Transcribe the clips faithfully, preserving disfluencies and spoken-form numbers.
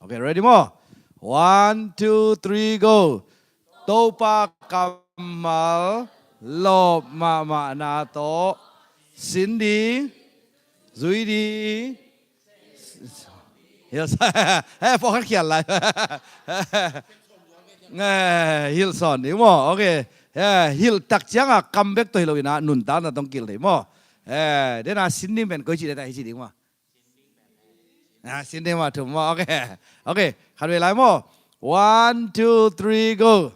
Okay, ready maw? One, two, three, go. Topa kammal lawp mahmahna tawh sin ding, zui ding. Hilson. Eh, pawlkhat khial lai. Eh, hilson ding maw. Okay. Eh, hilh tak ciangah kam bek tawh hi lo in ah nuntakna tawh kilh thei maw. Eh, den a sin ding pen koi ci ding ta hi ci ding maw. Ah, sin ding maw, thum maw. Okay. Okay, khat vei lai maw. One, two, three, go.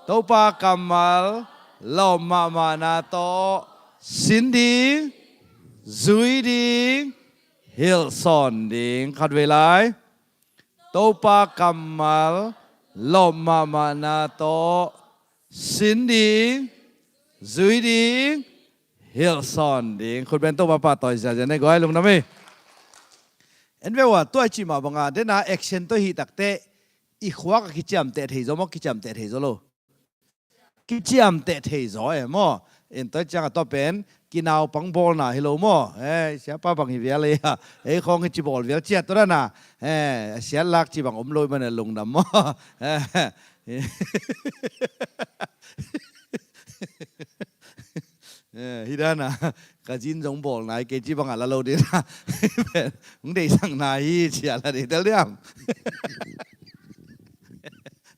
Topa kammal lawp mahmahna tawh sin ding, zui ding, hilson ding. Khat vei lai. Topa kammal lawp mahmahna tawh sin ding, zui ding, hilson ding. Khut beng, Topa pahtawi ziazia ni guai, lungdam hi. En ve ua, tua i cih mah banga den a action tawh hih takteh i khuak a kiciamteh thei zaw maw, kiciamteh thei zaw lo? Kiciamteh thei zaw e maw. En tua ciangah tua pen kinaupang bawlna hi lo maw. Eh, siapa bang hi vial ei a, ei khawng hi ci bawl vial ciat tua dana. Eh, siat lak ci bang om lo i mana lungdam maw. Eh, eh, hi dana. Ka zin zong bawl nai kei ci bangah la lo ding a. Hong deihsak nai hi ci a la ding tel diam.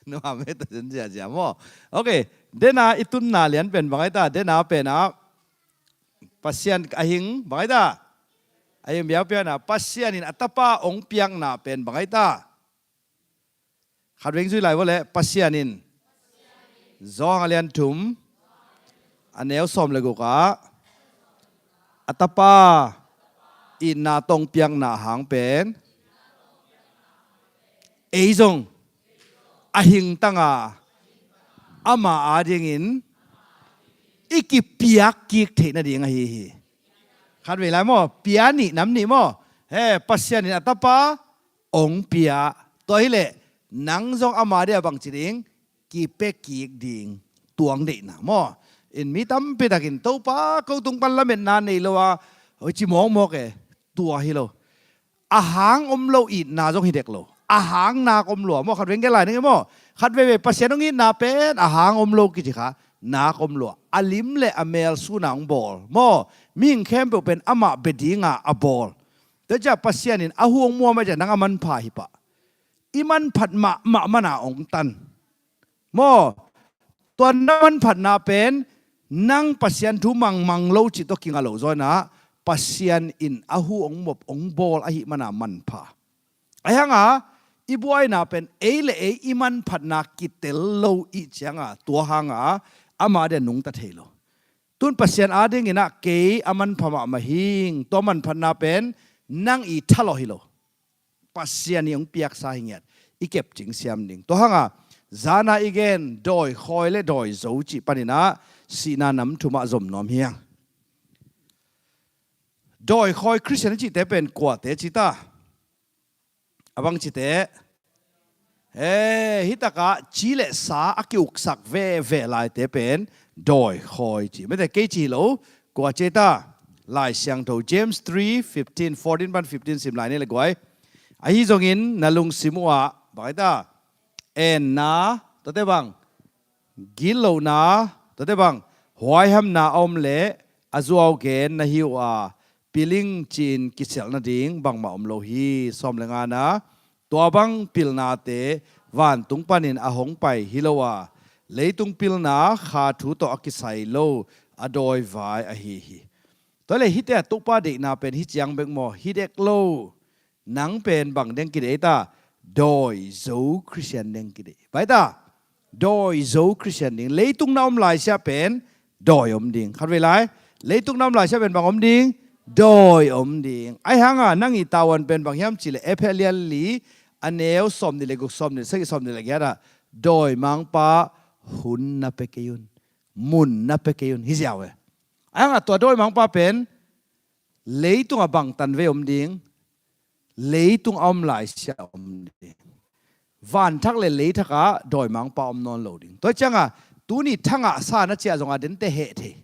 Nuam e, ta zin ziazia maw. Okay, den a i tunna lian pen bang ai ta, den a pen ah Pasian a hing bang ai ta. A hing biakpiakna, Pasian in a tapa hong piakna pen bang ai ta. Khat veng zui lai vua leh, Pasian in, Johan a lian thum, a neu sawm le guk ah, a tapa itna tawh hong piakna hang pen, ei zong a hing tanga ama adingin i kipiak kik theih nading ahi hi. Khat vei lai maw, pia nih nam nih maw. He, Pasian in a tapa hong pia. Tua hileh nang zong ama dia bangci ding, kipia kik ding, tuang deihna maw. In mi tampi takin Topa ko tung pan lametna nei lo a, hoi ci mawkmawk e, tua hi lo. A hang om lo itna zong hi dek lo. A hang nak om lua maw, khat veng gen lai ning e maw. Khat veivei Pasian hong itna pen a hang om lo kici kha, nak om lua. A lim le a mel suna hong bawl maw. Mihing khempeuh pen amah bia dinga a bawl. Tua ciah Pasian in a hu hong muam a ciah nang a manpha hi pah. I manphat mahmah mana hong tan. Maw, tua na manphatna pen nang Pasian thu mangmang lo cih tawh kinga lo zaw inah Pasian in a hu hong muap hong bawl ahih mana manpha. Ahi hanga i buaina pen ei le ei i manphatna kitel lo ih cianga tua hanga ama dia nungta thei lo. Tun Pasian adinginah kei a manpha mahmah hing, tua manphatna pen nang i thalawh hi lo. Pasian i hong piaksa hi ngiat, i kepcing siam ding. Tua hanga zana i gen dawikhawi le dawizo cih paninah sihna nam thumah zom nuam hiang. Dawikhawi Khristian i cihte pen kuate cita? A bang cite? He, hitakah ci le sa a kiuksak veve laite pen dawikhawi ci. Mete kei ci hi lo, kua cita? Lai Siangtho, James three fifteen, fourteen pan fifteen sim lai ni le guai. Ahi zongin na lungsim uhah bang ai ta? Enna, tuate bang? Gitlohna, tuate bang? Huaihamna a om leh a zuau gen na hi uh a, piling ci-in kisialh nading bangmah om lo hi. Sawm le ngana, tua bang pilnate vantung panin a hong pai hi lo a, leitung pilna kha thu tawh a kisai lo a dawivai ahi hi. Tua le hite a Topa deihna pen hi ciang bek maw, hi dek lo. Nang pen bang deng kideih ta? Dawizo Khristian deng kideih. Bai ta? Dawizo Khristian ding. Leitung na om laisiah pen dawi om ding. Khat vei lai. Leitung na om laisiah pen bang om ding? Dawi om ding. Ahi hanga nang i tavuan pen bang hiam cihleh Efesa lian li a neu sawm nih le guk, sawm nih le sagih, sawm nih le giat ah dawimangpa hun na pia kei un. Mun na pia kei un. Hi ziau e. Ahi hanga tua dawimangpa pen leitung a bangtan vei om ding, leitung a om laisiah om ding. Vanthak le leithak ah dawimangpa om nawn lo ding. Tua cianga tuni thangah sa na ciah zonga dente heh thei.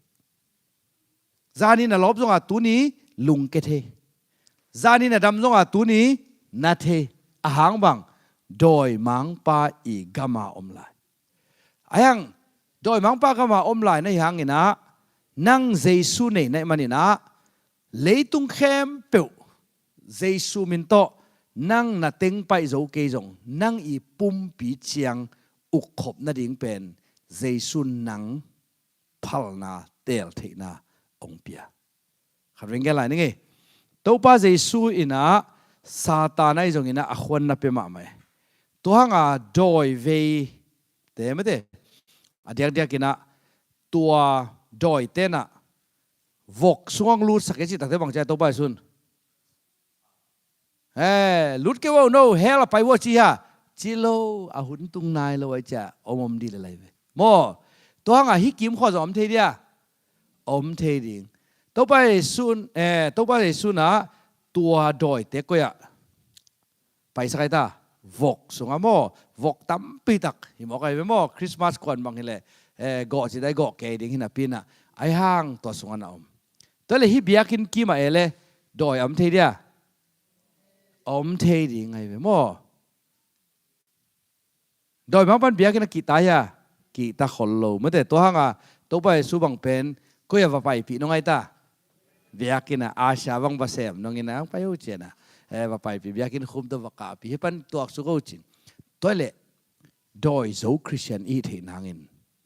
Zanin a lawp zonga tuni lungke thei. Zanin a dam zonga tuni na thei. A hang bang? dawimangpa i gama om lai. Ahi hang dawimangpa gama om lai na hi hanginah nang Jesu nei na hih maninah leitung khempeuh Jesu min tawh nang na teng paih zo kei zong nang i pumpi ciang ukkhop nading pen Jesu nang phalna teltheihna hong pia. Khat veng gen lai ning ei. Topa Jesu inah Satan ahi zonginah a khuan na pia mahmah e. Tua hanga dawi vei te mate a diakdiakinah tua dawi tenah vok sungah lutsak e cih takte bang cia Topa Jesu in, he, lut kei vo, no, hell a pai vo ci hia? Ci lo, a hun tung nai lo ai cia om om dih le lai ve maw. Tua hanga hih kim khua zong om thei dia? Om thei ding. Topa Jesu in, eh, Topa Jesu inah tua dawite koi ah paisak ai ta? Vok sungah maw. Vok tampi tak hi mawk ai ve maw. Christmas kuan bang hileh, eh, gawh ci dai gawh kei ding hi napi inah ahi hang tua sungah na om. Tua le hih biakinn kimah e le dawi om thei dia? Om thei ding ai ve maw. Dawimangpan biakinn a kihta hia? Kihta khol lo mate. Tua hanga Topa Jesu bang pen koi a va paipih nong ai ta? Biakinn ah, Asia bang va sem nong inah ang pai ho cianah, eh, va paipih, biakinn khum tawh va kahpih, hih pan tuaksuk ho cin. Tua le dawi zo Khristian i theih nangin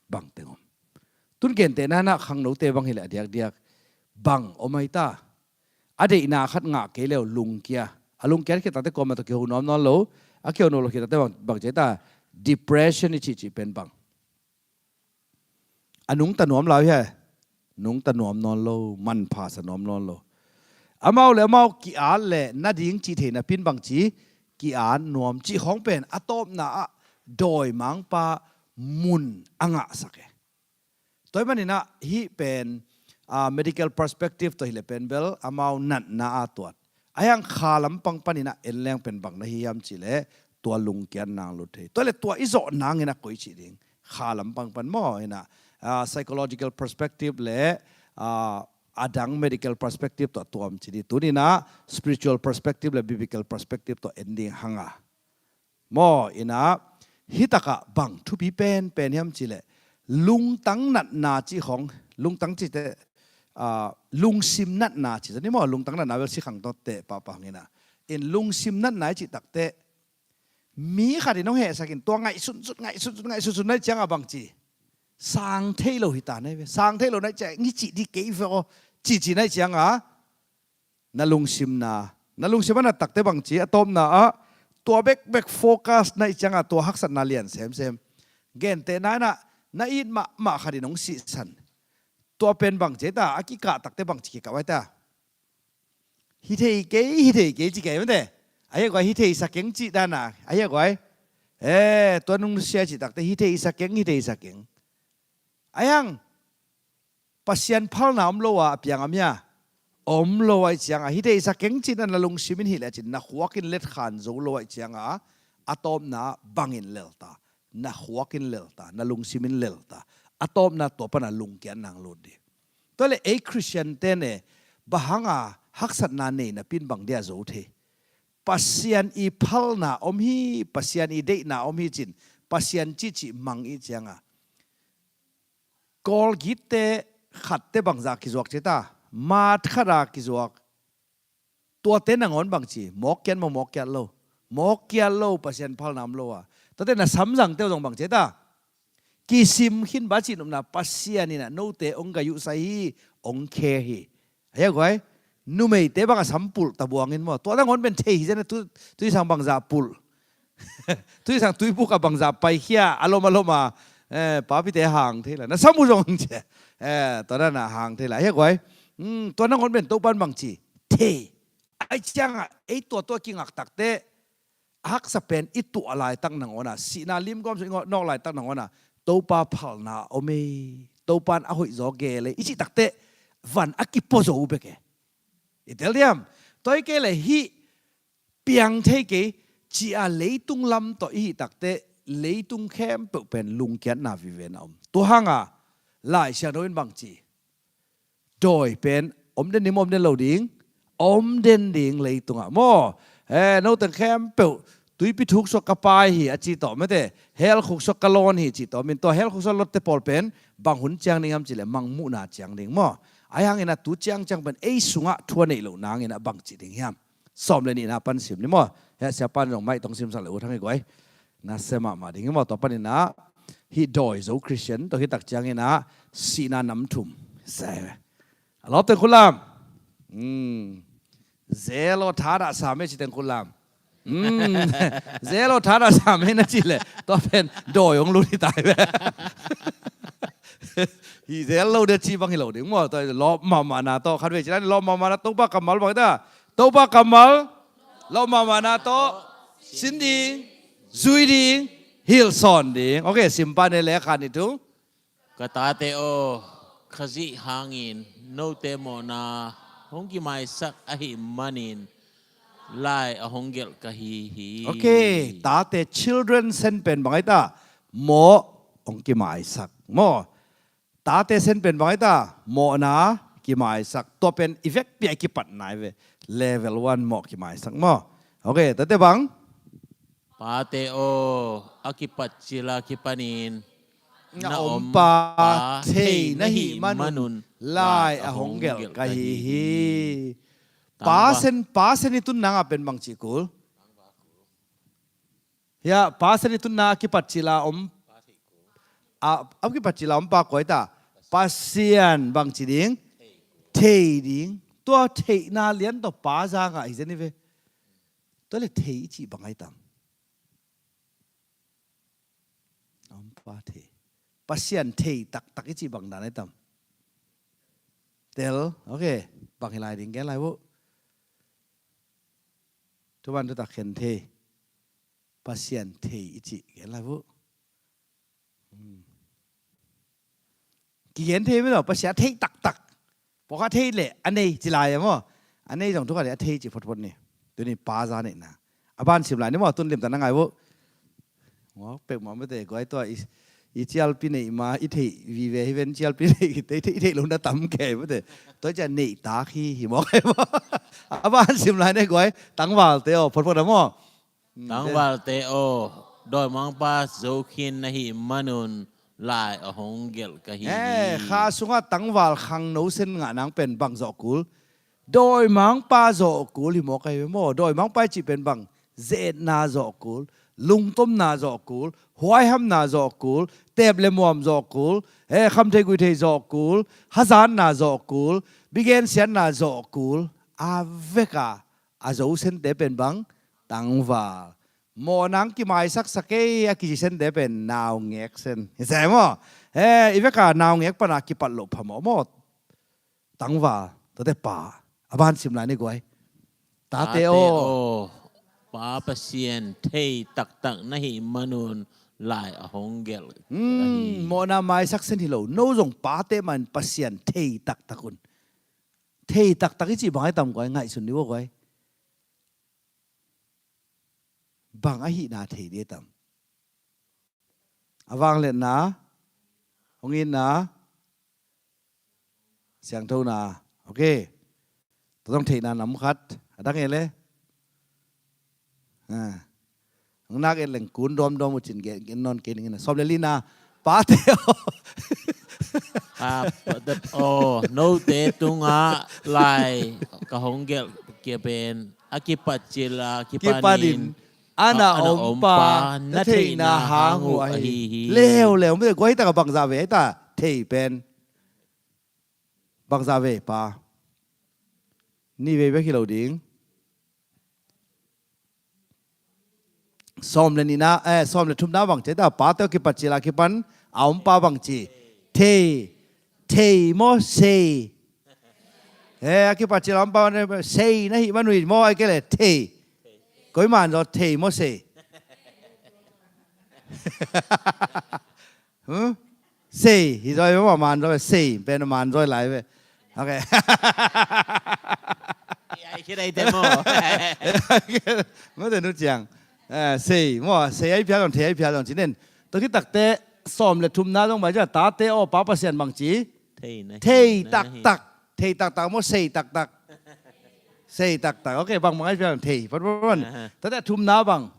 bang teng om? Tun gentehna inah khangnote bang hileh a diakdiak bang om ai ta? A deihna khat ngah kei leu lungkia. A lungkia khit takte kuamah tawh kiho nuam nawn lo. A kiho nuam lo khit takte bang, bang ci ai ta? Depression i cihcih pen bang? A nungta nuam lau hia? Nungta nuam nawn lo, manpha sa nuam nawn lo. Amau le amau ki-at le nading cih thei napi in bang ci, ki-at nuam cih khawng pen a tawpna ah dawimangpa mun a ngahsak e. Tua hih maninah hih pen, ah, medical perspective tawh hileh pen bel amau natna a tuat. Ahi hang kha lampang paninah en leng pen bang na hi hiam cihleh tua lungkiat nang lut thei. Tua le tua i zawh nangin a koi cih ding? Kha lampang pan maw inah, ah, psychological perspective le, ah, a dang medical perspective tawh tuam ci ding. Tuninah spiritual perspective le biblical perspective tawh en ding hanga. Maw inah, hih takah bang thupi penpen hiam cihleh lungtang natna cih khawng, lungtang cihte, ah, lungsim natna cih zani maw, lungtang natna bel sikhang tawh teh pahpah hanginah. In lungsim natna i cih takte mi khat in hong hehsakin tua ngaihsunsun, ngaihsunsun, ngaihsunsun na hih ciangah bang ci? Sang thei lo hi ta na hi ve. Sang thei lo na hih ciangah ngi cih dih kei ve aw, cici na hih ciangah na lungsimna, na lungsim a nat takte bang ci? A tawpna ah tua bekbek focus na hih ciangah tua haksatna lian semsem. Gentehna inah na it mahmah khat in hong sihsan. Tua pen bang ci ai ta? A kikah takte bang ci kikah ai ta? Hi thei kei, hi thei kei ci kei mate. Ahi a guai, hi thei sa keng cih dana. Ahi a guai. Eh, tua nungsia cih takte hi thei sa keng, hi thei sa keng. Ahi hang Pasian phalna om lo a a piang a mia om lo ahih cianga, hi thei sa keng cih na na lungsim in hileh cin na khuak in letkhan zo lo ahih cianga, a tawpna bangin lelta, na khuak in lelta, na lungsim in lelta, a tawpna tua pana lungkiat nang lut dih. Tua le ei Khristian te ne bang hanga haksatna nei napi in bang dia zo thei? Pasian i phalna om hi, Pasian i deihna om hi cin, Pasian cihcih mang i cianga Kawlgitte khatte bangzah kizuak ci ta? Mat khata kizuak. Tuate nangawn bangci? Mawkkiat maw, mawkkiat lo? Mawkkiat lo, Pasian phalna om lo a. Tuate na samzangte uh zong bangci ta? Kisim khin ba cih nopna, Pasian in ah note hong gayuhsai hi, hong khe hi. Ahi a guai, numeite bang a sam pulh tabuang in maw. Tua nangawn pen thei hi zen a, tu, tui sang bangzah pulh. Tui sang tuibuk a bangzah paikhia, a lom a lom a, eh, papite hang thei la. Na sam uh zong hang cia. Eh, tua dan a hang thei la. Ahi a guai. Hmm, tua nangawn pen Topan bangci? Thei. Ahi ciangah, ei tua tua kingak takte, a haksa pen i tuah laitak nangawn a, sihna limgawm sung i nawk laitak nangawn a, Topa phalna om ei, Topan a hoih zaw gel ei, i cih takte, van a kipua zo bek e. I tel diam? Tua hi kei le hih piang thei kei, ci a leitung lam tawh i hih takte, leitung khempeuh pen lungkiatna vive na om. Tua hanga, Lai Siangtho in bangci? Dawi pen om den ding maw, om den lo ding? Om den ding leitungah maw. Eh, noteng khempeuh Tuipi thuk suak ka pai hi a ci tawh mete, hell khuk suak ka lawn hi ci tawh min, tua hell khuk suak lotte pawl pen bang hun ciang ding hiam cih leh mangmuhna ciang ding maw? Ahi hangin a tu ciangciang pen ei sungah thu a neih loh nangin a bang cih ding hiam? Sawm le nihna pan sim ni maw? Heh, siapa in zong maih tawh simsak le ut hang hi guai. Nasia mahmah ding hi maw? Tua panin a hih dawi Zo Khristian tawh hi tak ciangin a sihna nam thum. Sai ve. A lawp teng khut lam. Hmm. Zelo thadah sam e ci teng khut lam. Hmm. Zelo thadah sam e na cih leh tua pen dawi hong lut hi tai ve. Hi zel lo de ci bang hi lo ding maw? Tua lawp mahmahna tawh, khat vei ci dan lawp mahmahna, Topa kammal bang ta. Topa kammal lawp mahmahna tawh sin ding, zui ding, hilh sawn ding. Ok, sim pan e le khat nih thum. Ka tate aw, Khazih hangin note mawhna hong kimaisak ahih manin lai a hong gelh ka hi hi. Ok, tate, children, sen pen bang ai ta? Mawh hong kimaisak maw? Tate sen pen bang ai ta? Mawhna kimaisak. Tua pen i vekpi a i kipat nai ve. Level one mawh kimaisak maw? Ok, tate bang? Pate aw, a kipat cila kipanin na ompa thei na hih manun lai a hong gelh ka hi hi. Pa sen, pa sen i tun nang a pen bang cih kul? Hia, pa sen i tun na a kipat cila om, a, a kipat cila om pa koi ta? Pasian bang ci ding? Thei ding. Tua theihna lian tawh pa zangah hi zen hi ve. Tua le thei i cih bang ai tam? A ompa thei. Pasian thei taktak i cih bang dan ai tam? Tel, ok. Bang hi lai ding gen lai uh. Thuman thutak khen thei. Pasian thei i cih gen lai uh. Hmm. Kigen thei mino, Pasian a thei taktak. Pawlkhat thei leh a nei ci lai a maw? A nei zong thukhat leh a thei ci photphot ni. Tuni pa za neihna. A ban sim lai ni maw, tun limtak na ngai uh. Ngawk pek mah mete guai tua i, i cialpi neih ma, i theih vive hi ven cialpi neih, i theih, i theih lo na tam kei mete. Tua i ciah neih tak hi, hi mawk hi maw. A ban sim lai ni guai, tangvalte aw, photphot a maw. Tangvalte aw, dawimangpa zo khin na hih manun lai a hong gelh ka hi hi. Eh, kha sungah tangval khangno sen ngah nang pen bang zawh kul? Dawimangpa zawh kul hi maw ka hi ve maw? Dawimangpa i cih pen bang? Ze-etna zawh kul, lungtomna zawh kul, huaihamna zawh kul, tep le muam zawh kul, eh, khamthei guithei zawh kul, hazatna zawh kul, bigensiatna zawh kul, a veka a zo sente pen bang? Tangval. Mawh nang kimaisaksak ei a kici sente pen naungek sen. Hi se maw? Eh, i veka naungek pana kipat loh phamawh maw? Tangval. Tuate pa. A ban sim lai ni guai. Tate aw. Pa Pasian thei taktak na hih manun lai a hong gelh. Hmm, mawhna maisak sen hi lo. No zong pate man Pasian thei taktak un. Thei taktak i cih bang ai tam guai, ngaihsun ni ua guai. Bang ahihna thei dih tam? A vangliatna, hong itna, siangthona. Ok. Tua zong theihna nam khat. A dang e le. Ah. Hong nak et leng kun dawmdawm uh cin gen, gen nawn kei ning in a. Sawm le lina. Pate aw. Ah, pate aw. Note tungah lai ka hong gelh kia pen a kipat cila kipanin ana ompa na theihna hang uh ahi hi. Leuleu mete guai, tak a bangzah vei ta thei pen? Bangzah vei pa? Nih vei bek hi lo ding. Sawm le nihna, eh, sawm le thumna bang ci ta? Pate aw, kipat cila kipan a ompa bang ci? Thei. Thei maw sei? Eh, a kipat cila ompa sei na hih manun maw, ai kei le thei? Koi man zaw thei maw sei? Hmm? Sei hi zaw maw, man zaw sei pen man zaw lai ve. Ok. Ai kei dai te maw? Mete nu ciang. Eh, sei maw, sei ai pia zong, thei ai pia zong ci nen. Tua khit takte sawm le thumna zong bai cia, tate aw, Pa Pasian bang ci? Thei taktak. Thei taktak maw, sei taktak? Sei taktak. Ok, bang bang ai pia zong thei. Pat pat pat. Tate thumna bang?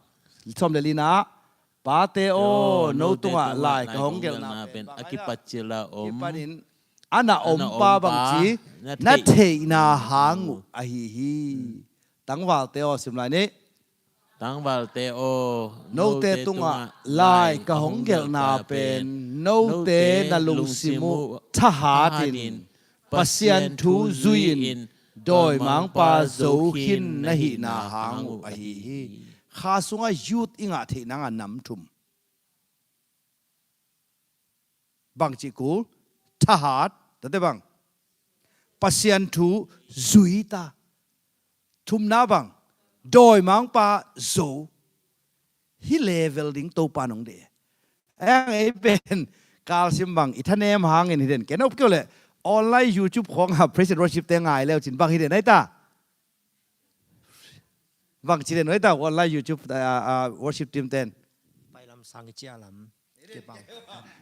Sawm le lina, pate aw, no tungah lai ka hong gelhna pen a kipat cila om. Kipanin a na ompa bangci na theihna hang uh ahi hi. Tangvalte aw, sim lai ni. Tangvalte aw, note tungah lai ka hong gelhna pen note na lungsim uh thahatin Pasian thu zui-in dawimangpa zo khin na hihna hang uh ahi hi. Kha sungah youth i ngah theih nanga nam thum. Bangci kul, thahat, tate bang, Pasian thu zui ta. Thumna bang, dawimangpa zo. Hi level ding Topa nong de. Ang ei pen kalsim bang i thanem hangin hi den. Ken op keu le online YouTube khong ha praise and worship te ngai leu cin bang hi den ai ta. Bang ci den ai ta online YouTube, ah, ah, worship team ten. Pai lam sang i cia lam. Kepang.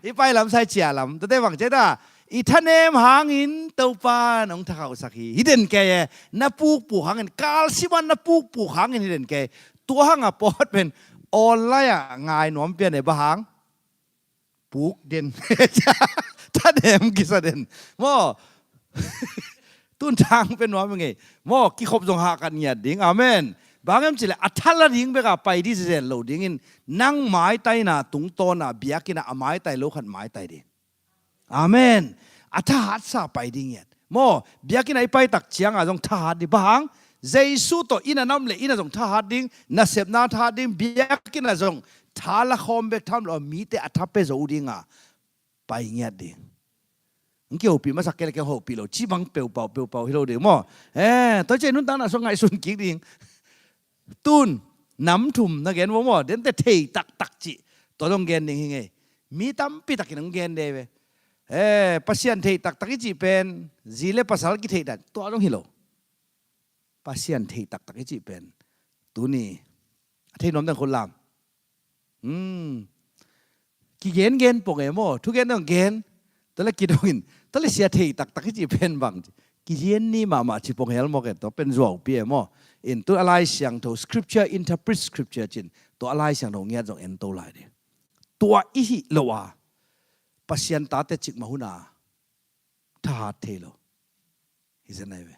I pai lam sai cia lam. Tate bang ci ta. I thanem hangin Topa nong thakhauhsak hi. Hi den kei e. Na pukpuk hangin, kalsiman na pukpuk hangin hi den kei. Tua hanga pawt pen online a ngai nuam pian e, bang hang? Puk den. Thanem kisa den. Maw. Tun thang pen nuam ngei. Maw, kikhop zong hahkat ngiat ding. Amen. Bang em cile, a thala ding beka pai di zen lo dingin, nang maitaina tungtawna biakina a maitai lo khat maitai ding. Amen. A thahatsa pai ding ngiat. Maw, biakina i paitak cianga zong thahat ding. Bang hang, Jesu tawh ina nam le ina zong thahat ding, nasepna thahat ding, biakina zong thala khawm bek tham lo, mite a thape zo dinga pai ngiat ding. Ang kihopih masak kei le kei hopih lo, ci bang peupau, peupau hi lo ding maw. Eh, tua ciah nuntakna sung ngaihsun kik ding. Tun, nam thum na gen maw maw, dente thei taktak cih. Tua dong gen ding hi ngei. Mi tampi takin ang gen de ve. Eh, Pasian thei taktak i cih pen, zi le pasal kitheihdan, tua dong hi lo. Pasian thei taktak i cih pen. Tuni, a thei nuam dang khut lam. Hmm. Kigen gen pong e maw, thugen dang gen. Tale kidongin, tale sia thei taktak i cih pen bang. Kigen ni mahmah ci pong hel maw ke, tua pen zuaupi e maw. In tu a Lai Siangtho, scripture interpret scripture cin. Tua a Lai Siangtho ngiat zong en to lai de. Tua i hih lo a. Pasian tate cik mah huna. Thahat thei lo. Hi zen ai ve.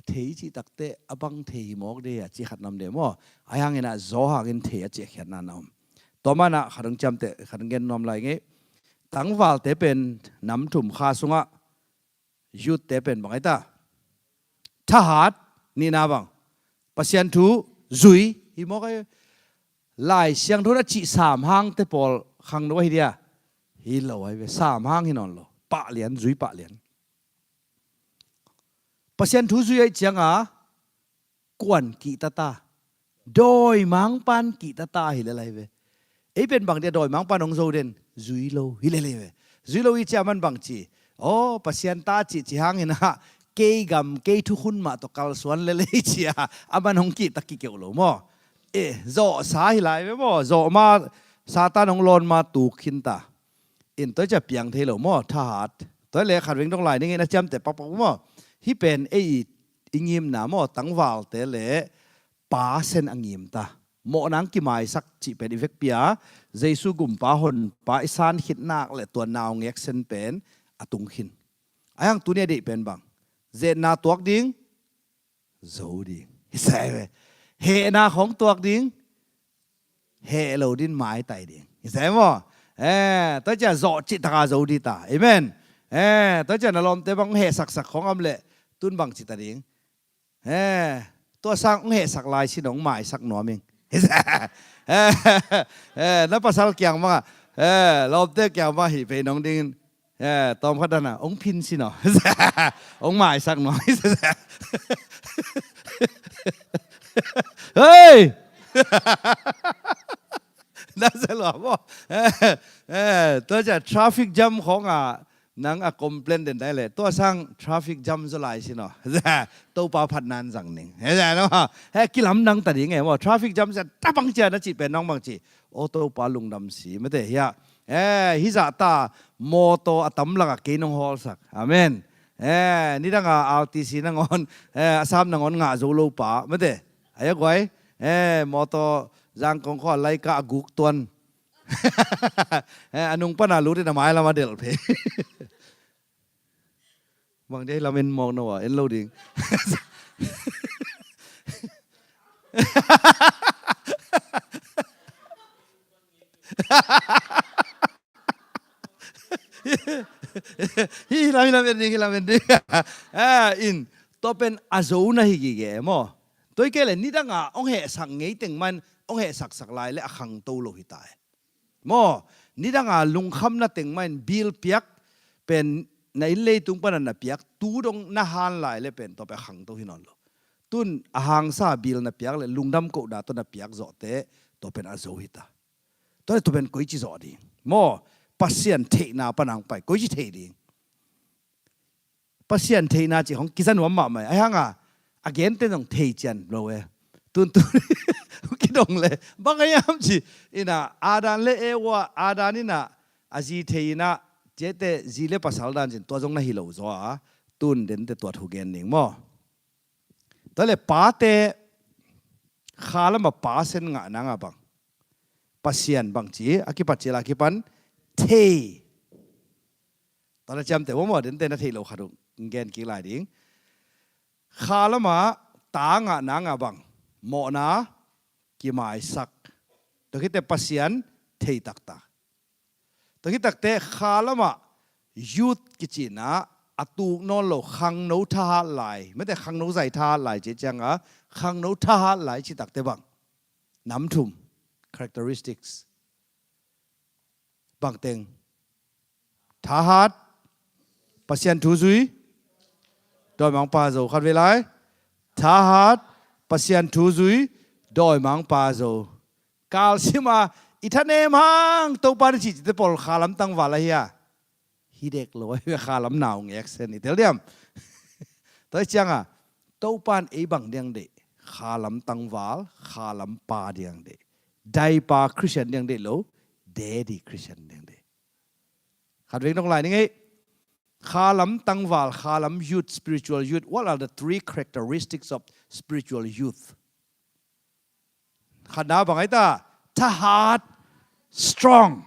Thei i cih takte a bang thei hi mawk de a ci khat nam de maw. Ai hangin a zaw hangin thei a ci a khiatna na om. Tua mana khat dong ciamte, khat dong gen nuam lai ngei. Tangvalte pen nam thum kha sungah youth te pen bang ai ta. Thahat, nihna bang. Pasian thu zui hi mawk ai. Lai Siangtho na cih sam hangte pawl khang no ahi dia. Hi lo ai ve, sam hang hi nawn lo. Pah lian, zui pah lian. Pasian thu zui ai cianga kuan kihtata. Dawimangpan kihtata hi lelai ve. Ei pen bang dia dawimangpan hong zo den. Zui lo hi lelai ve. Zui lo i cia man bang ci. Aw, Pasian ta cih ci hangin ah, kei gam, kei thukhun mah tawh kalsuan lelai cia. A man hong kihta kikeuh lo maw. Eh, zawhsa hi lai ve maw. Zawh ma, Satan hong lawn ma tuk khinta. In tua cia piang thei lo maw, thahat. Tua le khat veng dong lai ning in a ciamte pakpak maw. Hi pen ei i, i ngimna maw, tangvalte le pa sen a ngim ta. Mawh nang kimaisak cih pen i vekpi a, Jesu gumpa honpa i san khit nak le tua naungek sen pen a tung khin. Ai hang tuni a deih pen bang. Zetna tuak ding, zo ding. Hi sai ve. Hehna khong tuak ding. Heh lo din maitai ding. Hi sai maw. Eh, tua cia zawh cih taka zo di ta. Amen. Eh, tua cia na lawmte bang heh saksak khong am le tun bang cih ta ding. Eh, tua sang hong heh sak lai sin hong maisak nuam ing. Hi sai. Eh, eh, na pasal kiang manga. Eh, lawmte kiang manga hi pei nong dingin. Eh, tawm khat dana, hong phin sin aw. Hong maisak nuam. Hei! Na sa lua maw. Eh, eh, tua cia traffic jam khong a, nang a complain den dai le. Tua sang traffic jam zo lai sin aw. Topa phat nan zang ning. He, kilam nang ta ding e maw. Traffic jam sia tabang cia na cih pen nong bang ci. Aw Topa lungdam si mate hia. Eh, hi zah ta mawtaw a tam lakah kei nong hawlsak. Amen. Eh, nidanga R T C nangawn, eh, a sam nangawn ngah zo lo pa mate. Ai a guai. Eh, mawtaw Zangkong khua laika a guk tuan. Eh, a nung pana lut in a mai lam a delh phei. Bang dia hi lam en mawk no a, en lo ding. Hi lam, hi lam en ding, hi lam en ding. Ah, in, tua pen a zo na hi gige maw. Tua hi kei le nidanga hong hehsak ngei teng man hong hehsaksak lai le a khangto lo hi ta e. Maw, nidanga lungkhamna teng man bill piak pen na inn leitung pana na piak tu dong na han lai le pen tua pen a khangto hi nawn lo. Tun a hangsa bill na piak le lungdam kohna tawh na piak zawhte tua pen a zo hi ta. Tua le tua pen koici zawh ding? Maw, Pasian theihna pana hong pai koici thei ding? Pasian theihna cih hong kiza nuam mahmah e. Ahi hanga a gente zong thei cian lo e. Tuntun kidong le bang a hiam ci ina Adam le Eva, Adam ina a zi thei ina ciate zi le pasal dan cin tua zong na hi lo zaw a tun dente tua thu gen ding maw? Tua le pate kha lama Pasian ngah nanga bang Pasian bang ci a kipat cila a kipan thei. Tua na ciamteh maw, dente na theih lo khat uh gen kik lai ding. Kha lama ta ngah nanga bang mawhna kimaisak. Tua khite Pasian thei taktak. Tua khit takte kha lama youth kicina a tuk nawn lo khangno thahat lai, mete khangno zai thahat lai ci cianga khangno thahat lai ci takte bang nam thum characteristics. Bang teng? Thahat, Pasian thu zui, dawimangpa zo. Khat vei lai. Thahat, Pasian thu zui, dawimangpa zo. Kalsima i thanem hang Topa ni cihcite pawl khalam tangval ahi a hi dek lo ahi ve. Khalam nau ngek sen i tel diam? Tua hi cianga Topa in ei bang diang deih? Khalam tangval, khalam pa diang deih. Daipa Christian diang deih lo, daddy Christian diang deih. Khat vei nong lai ning ei. Khalam tangval, khalam youth, spiritual youth. What are the three characteristics of spiritual youth? Khatna bang ai ta? Thahat, strong.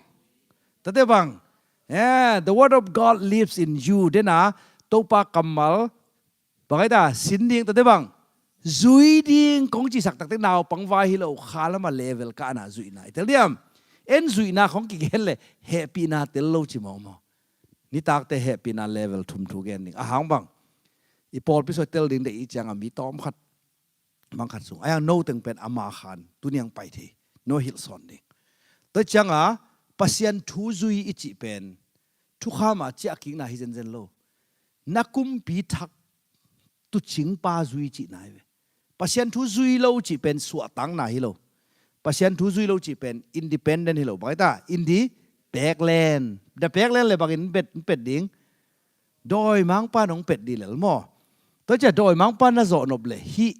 Tate bang? Eh, the word of God lives in you. Dena Topa kammal bang ai ta? Sin ding. Tate bang? Zui ding. Kong cisak takte naupang vai hi lo kha lama level kahna zuihna i tel diam? En zuihna kong kigen le hehpihna tel lo ci mawmaw. Nitakte hehpihna level thum thu gen ding. A hang bang? I pawlpi soi tel ding de i cianga mi tawm khat mangkhat sung. Ayang no teng pen ama khan tuniang pai thei. No hilh sawn ding. Tua cianga Pasian thu zui i cih pen thukhama ciahkikna hi zenzen lo. Na kumpi thak tucingpa zui cihna hi ve. Pasian thu zui lo cih pen suahtakna hi lo. Pasian thu zui lo cih pen independent hi lo. Bang ai ta? Indi peklen. Da peklen le bangin bet, bet ding? Dawimangpa nong pet dih lel maw? Tua cia dawimangpa na zawh nop le hih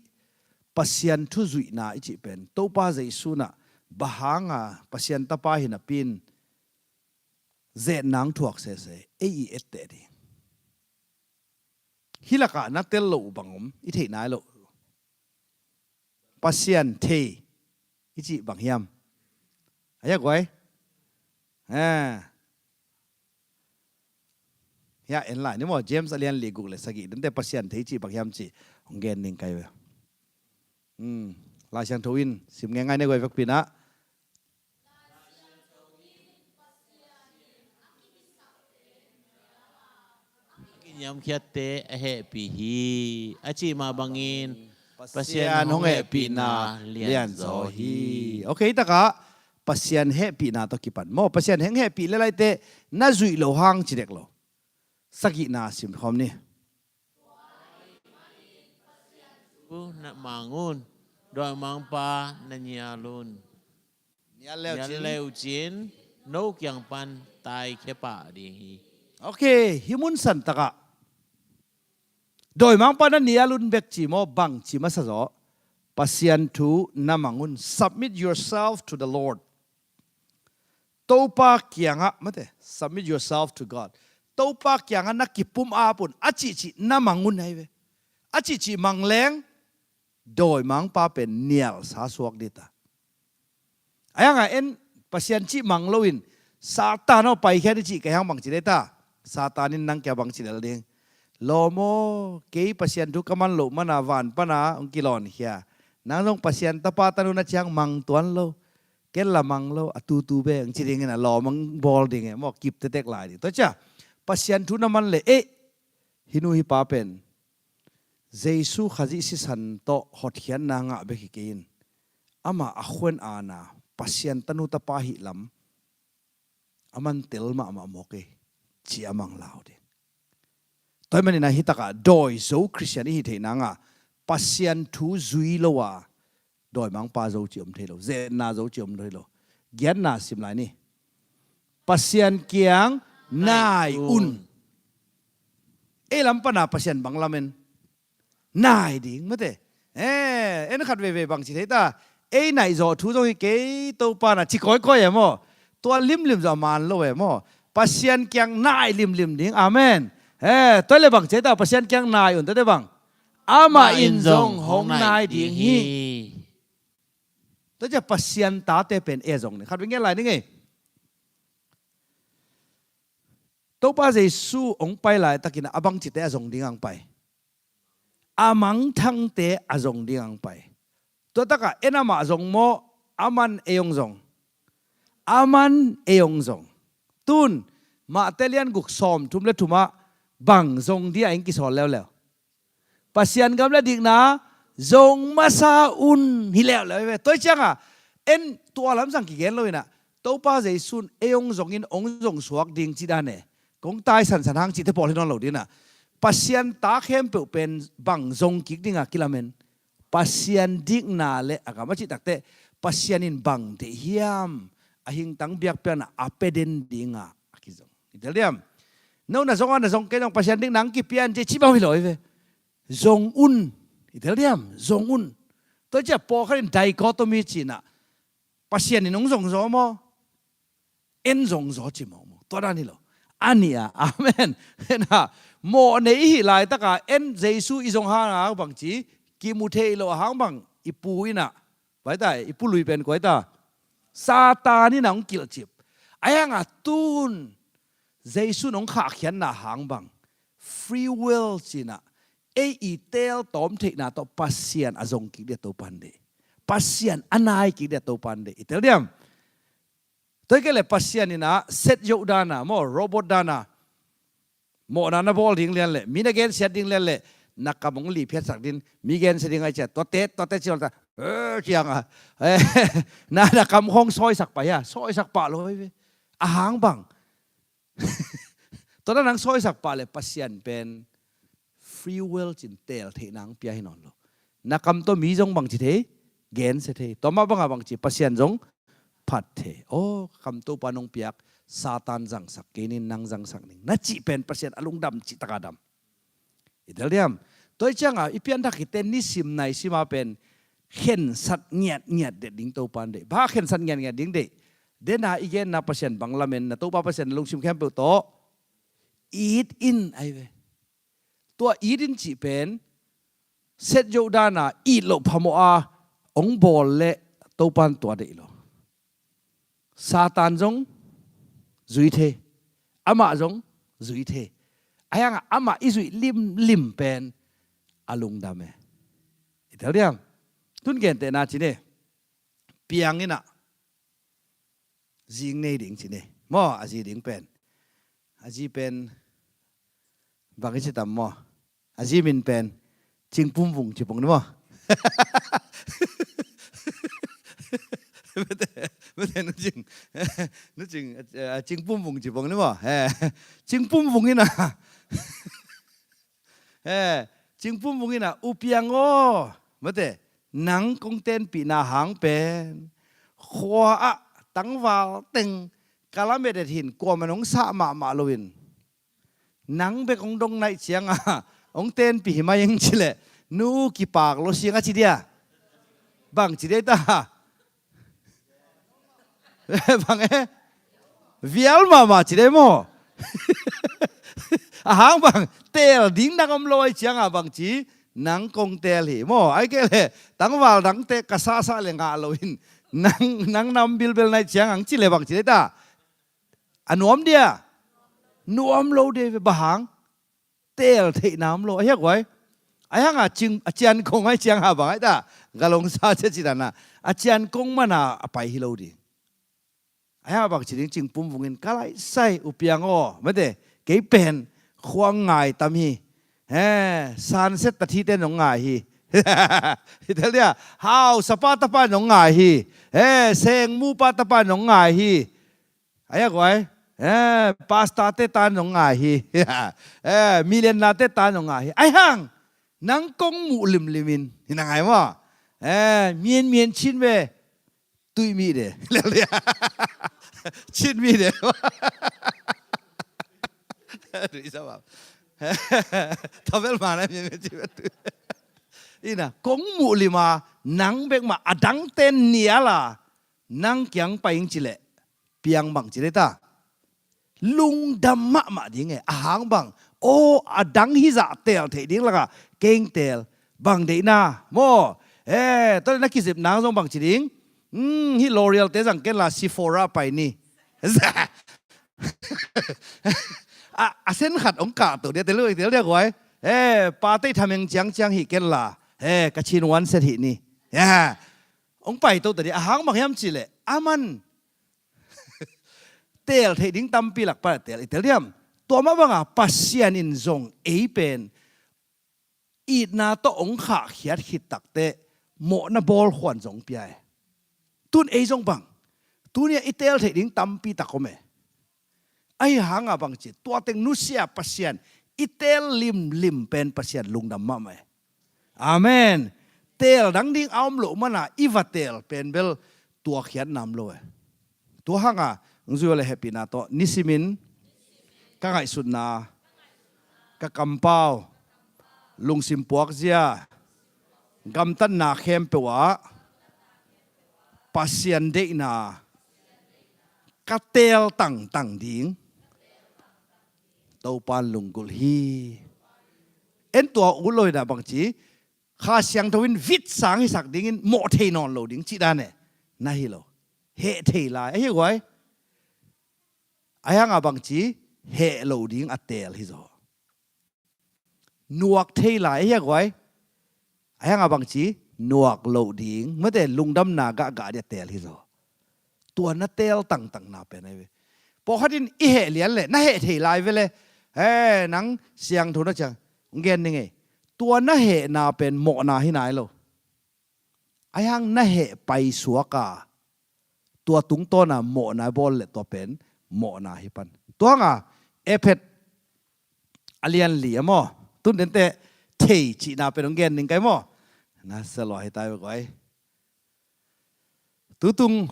Pasian thu zuihna i cih pen Topa Jesu na bahanga Pasian tapa hi napi in zetnang thuak sese ei i etteh dih. Hih lakah na tel lo uh bang om i theih nai lo. Pasian thei i cih bang hiam? A yak guai. Eh. Hiah en lai ni maw, James a lian li guk le sagih dente Pasian thei i cih bang hiam cih hong gen ning kai ve. Hmm. Lai Siangtho in sim ngai ngai ne guai vekpi na. Niamkhiatte a hehpih hi a cih mah bangin Pasian hong hehpihna lianzaw hi. Ok, takah Pasian hehpihna tawh kipan maw, Pasian heng hehpih le laite na zuih lo hang ci dek lo. Sagihna sim khawm ni. Na mang un, dawimangpa na nial un. Nial leu cin no kiang pan taikhia pah ding hi. Ok, hih mun santakah dawimangpa na nial un bek ci maw, bang ci masa zaw? Pasian thu na mang un. Submit yourself to the Lord. Topa kiangah, mate, submit yourself to God. Topa kiangah na kipum ap un a cihcih na mang un ahi ve. A cihcih mang leng dawimangpa pen nialsa suak dita. Ahi hanga en Pasian cih mang loin Satan aw paikhia ni cih kei hang bangci dei ta? Satan in nang kia bangci lel ding? Lawm aw, kei Pasian thu ka man loh mana van pana hong kilawnkhia. Nang zong Pasian tapa tanu na ciang mang tuan lo. Ken la mang lo, a tutu be hong ci dingin a lawm hong bawl ding e maw, kip tetek lai ding. Tua cia Pasian thu na man le eh, hih nu hih pa pen Jesu Khazih sisan tawh hotkhiatna ngah bek hi kei in, amah a khuan ana Pasian tanu tapa hih lam a man tel mahmah mawk ei, ci a mang lau ding. Tua hi manin a hih takah dawi zo Khristian i hih theih nanga Pasian thu zui lo a dawimangpa zo ci om thei lo, zetna zo ci om thei lo. Giatna sim lai ni. Pasian kiang nai un. Ei lam pana Pasian bang lamen nai ding mate. Eh, en khat veve bangci thei ta? Ei naih zawh thu zong hi kei Topa na ci kawikawi e maw? Tua limlim zawh a man lo e maw? Pasian kiang nai limlim ding. Amen. Eh, tua le bangci thei ta? Pasian kiang nai un tate bang. Amah in zong hong nai ding hi. Tua cia Pasian tate pen e zong ni. Khat vei ngen lai ni ngei. Topa Jesu hong pai laitakin a bangcite a zong ding ang pai. A mangthangte a zong ding ang pai. Tua takah en amah zong maw, aman ei hong zong. Aman ei hong zong. Tun, Mahte lian guk sawm thum le thumah bang zong dia eng kisawl leuleu? Pasian gam le dikna zong masa un hi leuleu hi ve. Tua hi cianga en tua lamsang kigen lo inah Topa Jesu in ei hong zongin hong zong suak ding ci dan e. Kong tai sansan hang cihte pawl hi nawn lo dinah Pasian ta khempeuh pen bang zong kik dinga kilamen Pasian dikna le a gam a cih takteh Pasian in bang deih hiam a hingtang biakpiakna a pia den dinga a kizong. I tel diam? No na zong a na zong kei zong Pasian dikna ang kipian ci ci bang hi lo hi ve. Zong un. I tel diam? Zong un. Tua cia pawlkhat in dichotomy cinah Pasian in hong zong zaw maw? En zong zaw ci maw maw? Tua dan hi lo. A nih a, amen. Hena mawh nei i hih laitaka en Jesu i zong hanga bangci kimu thei lo a hang bang i pu inah. Pai ta, i pu lui pen kuai ta. Satan inah hong kilhcip. A hanga tun Jesu in hong khahkhiatna hang bang free will cinah ei i teel tawm theihna tawh Pasian a zong kik dia Topan deih. Pasian a nai kik dia Topan deih. I tel diam? Tua hi kei le Pasian inah set yoh dana maw, robot dana mawhna na bawl ding lian le mi na gensiat ding lian le na kam hong liphiatsak din mi gensia ding ai cia tua tet tua tet ciang ta cianga na na kam khawng sawisak pah hia? Sawisak pah lo hi ve. A hang bang Tua na nang sawisak pah le Pasian pen free will cin teel theihna ang pia hi nawn lo. Na kam tawh mi zong bangci thei, gensia thei. Tua mah banga bangci Pasian zong phat thei. Aw, kam Topa nong piak Satan zangsak kei nin nang zangsak ning na cih pen Pasian a lungdam cih taka dam. I tel diam? Tua hi cianga i pianthak hite nisim naisima pen khensat ngiatngiat det ding Topan deih. Bang khensat ngiatngiat ding deih? Dena i genna Pasian bang lamen na Topa Pasian na lungsim khempeuh tawh it in ai ve. Tua it in cih pen set yoh dana it loh phamawh a hong bawl le Topan tua deih lo. Satan zong zui thei. Amah zong zui thei. A hiangah amah i zuih limlim pen a lungdam e. I tel diam? Tun gentehna cine piang inah zing nei ding cine maw, a zi ding pen a zi pen bang i ci tam maw? A zi min pen Cingpum Vung ci pong ni maw? Mete, mete nu cing, nu cing, a, Cingpum Vung ci pong ni maw? Eh, Cingpum Vung ina. Eh, Cingpum Vung ina, U Piang aw, mete, nang kong tenpihna hang pen khua ah tangval teng ka lamet et hin kuaman hong sah mahmah loin nang bek hong dong naih cianga hong tenpih hi mai ing cileh nu kipak lo siang a ci dia. Bang ci dia ta? Bang e? Vial mahmah ci dia maw? A hang bang teel ding dang om lo ai cianga bang ci nang kong teel hi maw? Ai kei le tangval dangte ka sahsah le ngah loin Nang, nang nam bilbel nai ciang ang ci le bang ci le ta. A nuam dia. Nuam lo dia ve, bang hang. Teel theihna om lo. A hiak guai. A hiang a cing, a cian kong ai ciang ha bang ai ta. Galong sa cia ci dan a. A cian kong mana a pai hi lo ding. A hiang a bang ci ding cing pum vungin ka lai sai u piang aw. Mate, kei pen khuang ngai tam hi. He, sunset ta thi te nong ngai hi. Hi tel dia, hau, sapa tapa nong ngai hi. He, seng mu pa tapa nong ngai hi. A hiak guai. He, pasta te ta nong ngai hi. He, milen na te ta nong ngai hi. A hiang, nang kong muh limlimin. Hi na ngai maw. He, mien mien chin ve. Tui mi de. Chin mi de. Tui sa bam. Thavel ma na mi mi ci. Ina, kong muh lima, nang bek ma, a dang ten niala, nang kiang pai ing ci le, piang bang ci le ta. Lungdam mahmah ding e, a hang bang. Aw, a dang hi zah teel theih ding laka keng teel bang deihna maw. E, tua na kizep nang zong bang ci ding. Hmm, hi L'Oreal te zang ken la Sephora pai ni. A, a sen khat ong kah to dia, tel dia guai. E, pa tei thameng ciang ciang hi ken la. E, ka chin one set hi ni. Ya. Ong pai to ta dia, a hang bang hiam ci le. Aman. Teel theih ding tampi lak pan a teel, i tel diam. Tua mah banga Pasian in zong ei pen itna tawh ong khahkhiat khit takteh mawhna bawl khuan zong pia e. Tun ei zong bang. Tunia i teel theih ding tampi tak om e. Ahi hanga bang ci, tua teng nusia Pasian, i teel limlim pen Pasian lungdam mahmah e. Amen. Teel dang ding a om loh mana i va teel pen bel tuakkhiatna om lo e. Tua hanga ong zui le hehpihna tawh nisimin ka ngaihsutna, ka kampau, lungsim puakzia, gamtatna khempeuh ah Pasian deihna ka teel tangtang ding. Topan lunggulh hi. En tua ut lo hi dah bang ci, Kha Siangtho in vitsang hisak dingin mawh thei nawn lo ding cih dan e. Na hi lo. Heh thei lai. A hi guai. A hianga bang ci, heh lo ding a teel hi zaw. Nuak thei lai. A hiak guai. A hianga bang ci, nuak lo ding. Mate lungdamna gahgah dia teel hi zaw. Tua na teel tangtangna pen ahi ve. Pawlkhat in i heh lian le, na heh thei lai ve le. He, nang siangtho na ciang. Ong gen ning ei. Tua na hehna pen mawhna hi nai lo. A hiang na heh paisuak a, tua tungtawna mawhna bawl le tua pen mawhna hi pan. Tua hanga, Ephet a lian li a maw. Tun dente thei cihna pen ong gen ning kai maw. Na sa lua hi tai ve guai. Tutung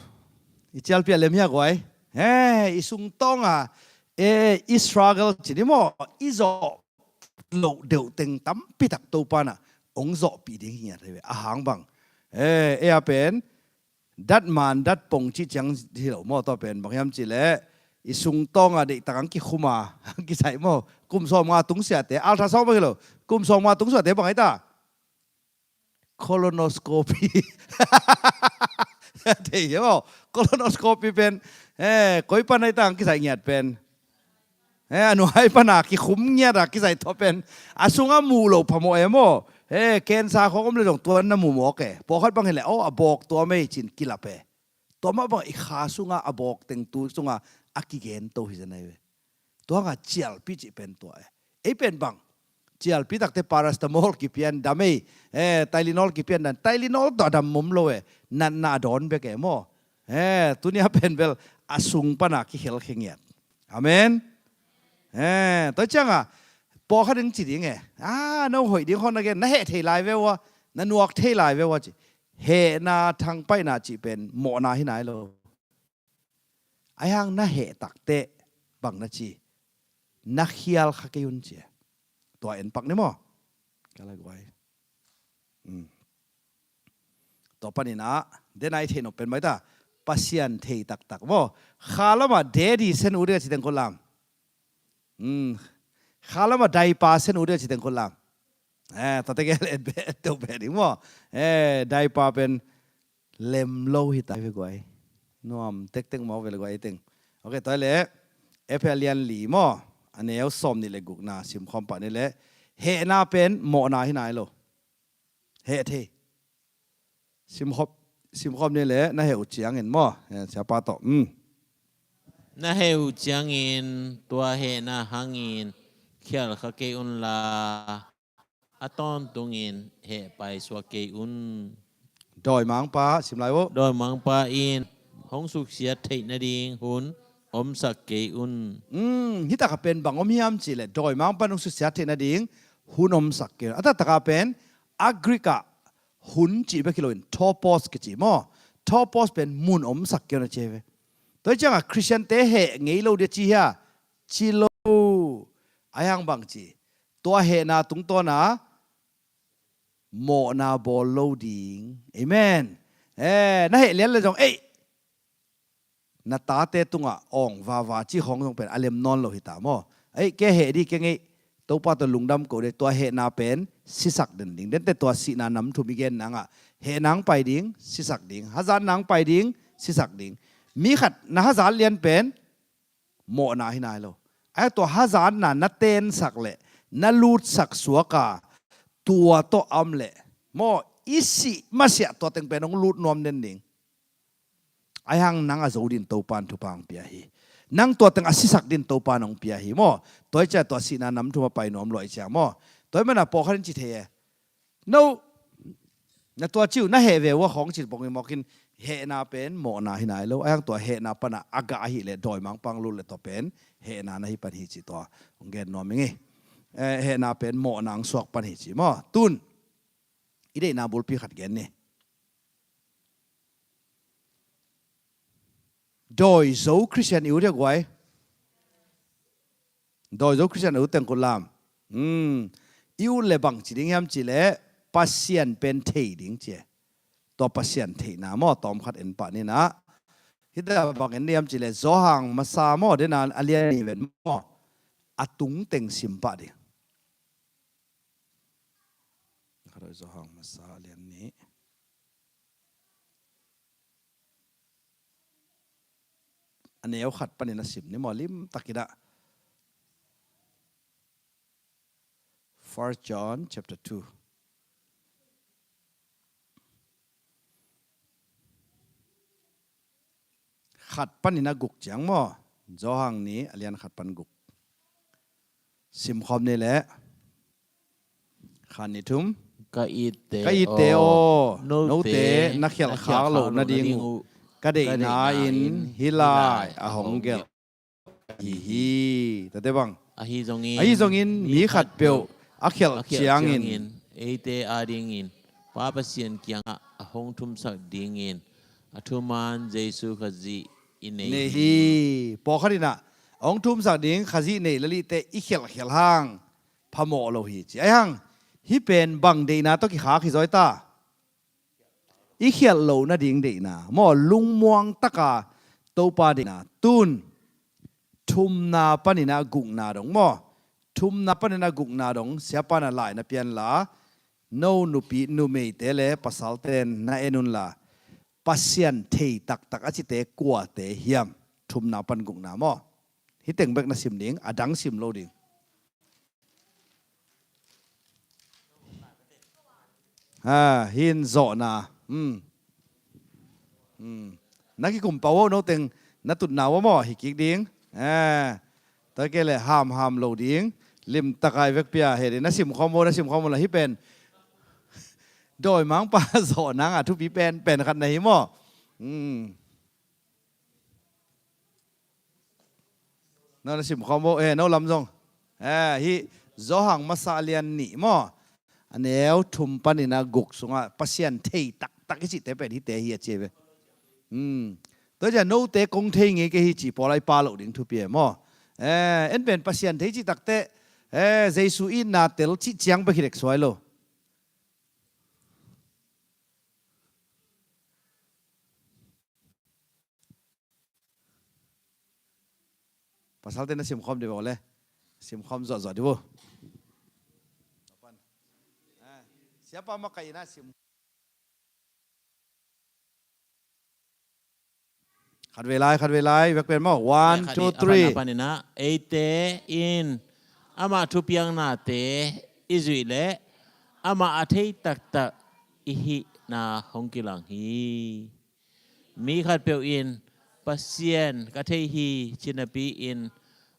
i cialpi a lem hia guai. He, i sungtawnga, e, i struggle ci ni maw. I zawh loh deuh teng tampi tak Topa na ong zawhpih ding hi ngiat hi ve. A hang bang. E, e a pen, dat man, dat pong cih ciang hi lo maw, tua pen bang hiam cih leh, i sungtawnga deihtak ang kikhuma, ang kisai maw, kum sawm nga tungsiate, ultrasound bang hi lo, kum sawm nga tungsiate bang hi ta? Colonoscopy. Thei hi maw, colonoscopy pen, eh, koi pan hi ta ang kisai ngiat pen. Eh, a nuai pana kikhum ngiata kisai thawpen. A sunga muh lo phamawh e maw. Eh, cancer khawng om le zong tuan na muh mawk e. Pawlkhat bang hileh, aw, a bawk tuam ei cin kilap e. Tua mah bang i kha sunga a bawk teng tu sunga a kigen to hi zen ai ve. Tua nga cialpi cih pen tua e. Ei pen bang. Cialpi takte paracetamol kipian dam ei. Eh, Tylenol kipian dan. Tylenol tawh a dam mom lo e. Natna a dawn bek e maw. Eh, tunia pen bel a sung pana kikhel khe ngiat. Amen. Eh, tua cianga, pawlkhat ding ci ding e. Ah, no hoih ding hon again. Na heh thei lai ve ua. Na nuak thei lai ve ua ci. Hehna thangpaihna cih pen mawhna hi nai lo. Ai hang na heh takteh bang na ci. Na khial kha kei un ci. Tua en pak ni maw. Ka lai guai. Hmm. Tua panin ah, den ai thei nop pen mai ta. Pasian thei taktak maw. Kha lama daddy sen ut ding a ci teng ko lam. Hmm. Kha lama daipa sen ut ding a ci teng ko lam. Eh, tua te gel et be, et teu be ding maw. Eh, daipa pen Lem lo hi ta ve guai. Nuam tektek mawk ve le guai teng. Ok, tua le, Efesa lian li maw, a neu sawm nih le gukna simkhawm pah ni le, hehna pen mawhna hi nai lo. Heh thei. Simkhawm, simkhawm ni le, na heh uh ciangin maw, eh, siapa tawh. Um. Na heh uh ciangin, tua hehna hangin, khial kha kei un la, a tawntungin heh paisuak kei un. Dawimangpa, sim lai uh. Dawimangpa in hong suksiat theih nading hun omsak kei un. Um, hi taka pen bang om hiam cih leh, dawimangpa in hong suksiat theih nading hun omsak kei un. A taktaka pen, a Greek ah hun cih bek hi loin, topos kici maw. Topos pen mun omsak kei un a ci ve. Tua hi ciangah Khristiante heh ngei lo dia ci hia? Ci lo. Ahi hang bang ci? Tua hehna tungtawna mawhna bawl lo ding. Amen. Eh, na heh lian le zong, ei, na tate tungah awng vava cih khawng zong pen a lem nawn lo hi ta maw. Ei, kei heh dih, kei ngei, Topa tawh lungdam ko dih, tua hehna pen sisak den ding. Dente tua sihna nam thum i gen nangah, heh nang pai ding, sisak ding. Hazat nang pai ding, sisak ding. Mi khat na hazat lian pen mawhna hi nai lo. Ahi tua hazatna na tensak leh, na lutsak suaka, tua tawh a om leh, maw, i sih masiah tua teng pen hong lut nuam den ding. Ahi hang nang a zo din Topan thupha hong pia hi. Nang tua teng a sisak din Topan hong pia hi maw. Tua hi ciah tua sihna nam thum a pai nuam lo ahi ciah maw. Tua hi mana pawlkhat in ci thei e. No, na tua ci uh, na heh ve uh a khawng ci pong i mawkin hehna pen mawhna hi nai lo. Ahi hang tua hehna pana a gah ahih leh dawimangpa hong lut leh tua pen hehna na hi pan hi ci tua hong gen nuam ing ei. Eh, hehna pen mawhna hong suak pan hi ci maw. Tun, i deihna bulpi khat gen ni. Dawi zo Khristian i ut hia guai? Dawi zo Khristian i ut teng kut lam. Hmm. I ut le bang ci ding hiam ci le Pasian pen thei ding ci e. Tua Pasian theihna maw, tawm khat en pah ni na. Hita bang en ding hiam ci le Johan masa maw, dena a lian nih ven maw. A tung teng sim pah ding. Johan masa a lian nih. A neu khat panin a sim ni maw, limtak in ah. First John chapter two. Khat panin a guk ciang maw. Johan nih a lian khat pan guk. Simkhawm ni leh. Khan ni thum. Ka itte aw, note na khialh khak loh nading uh ka deihna in hih lai a hong gelh ahi hi. Tate bang. Ahi zongin mi khatpeuh a khialh ciangin eite adingin Pa Pasian kiangah a hong thumsak dingin a thuman Jesu Khazih i nei hi. Pawlkhat in ah a hong thumsak ding Khazih nei lalihte i khialh khialh hang phamawh lo hi ci. Ahi hang hih pen bang deihna tawh kikhak hi zaw i ta? I khialh loh nading deihna maw, lungmuang taka Topa deihna. Tun thumna panin a gukna dong maw. Thumna panin a gukna dong siapa na lai na pian la. No nupi numeite le pasalte na en un la. Pasian thei taktak a cite kuate hiam? Thumna pan gukna maw. Hih teng bek na sim ding, a dang sim lo ding. Ha, hin zawhna. Hmm. Hmm. Na kikum pah uh, no teng na tutna uh maw, hi kik ding. Eh, tua kei le hamham lo ding. Limtak a i vekpi a heh ding. Na simkhawm uh, na simkhawm uh la hih pen. Dawimangpa zawh nang a thupi penpen khat na hi maw. Hmm. No na simkhawm uh, eh, no lam zong. Eh, hih Johan masa a lian nih maw. A neu thum panin a guk sungah Pasian thei taktak i cihte pen hihte hi a ci ve. Hmm. Tua ciah note kong thei ngei kei hi ci pawl a i pha loh ding thupi e maw. Eh, en pen Pasian thei cih takteh, eh, Jesu itna tel cih ciang bek hi dek suai lo. Pasalte na simkhawm dih bo le. Simkhawm zawhzawh dih bo. Siapa makaih na sim. Khat vei lai, khat vei lai, vek pen maw. One, two, three. Khat i, a khat na panin ah, eite in amah thupiaknate i zuih leh amah a thei taktak i hihna hong kilang hi. Mi khatpeuh in Pasian ka thei hi ci napi-in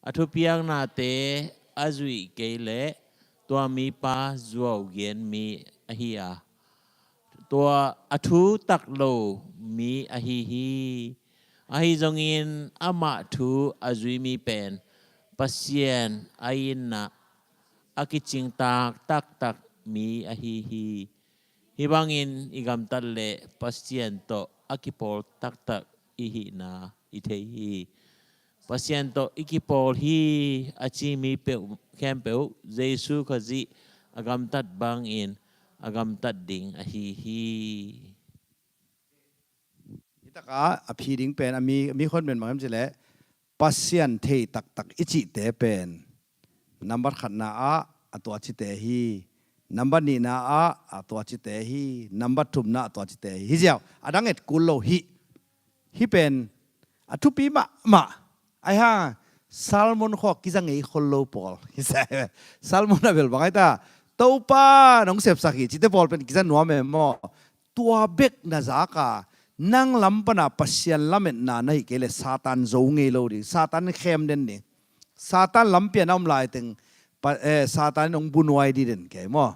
a thupiaknate a zuih kei leh tua mipa zuau gen mi ahi a, tua a thutak lo mi ahi hi. Ahi zongin amah thu a zui mi pen Pasian a itna a kicingtak taktak mi ahi hi. Hih bangin i gamtat leh Pasian tawh a kipawl taktak i hihna i thei hi. Pasian tawh i kipawl hi a ci mi peuh khempeuh Jesu Khazih a gamtat bangin a gamtat ding ahi hi. Hi takah a phi ding pen a mi, mi khon pen bang hiam cih leh Pasian thei taktak i cihte pen nambat khatna ah a tua cite hi. Nambat nihna ah a tua cite hi. Nambat thumna a tua cite hi. Hi ziau a dang et kul lo hi. Hih pen a thupi mahmah. Ahi hang Salmon khawng kiza ngei khol lo pawl hi sa. Salmon a bel bang ahi ta, Topa nong sepsak hi cite pawl pen kiza nuam e maw. Tua bek na zak a, nang lam pana Pasian lametna na hih kei leh Satan zo ngei lo ding, Satan khem den ding. Satan lampi a na om laiteng pa, eh, Satan in hong bunuai ding den kei maw.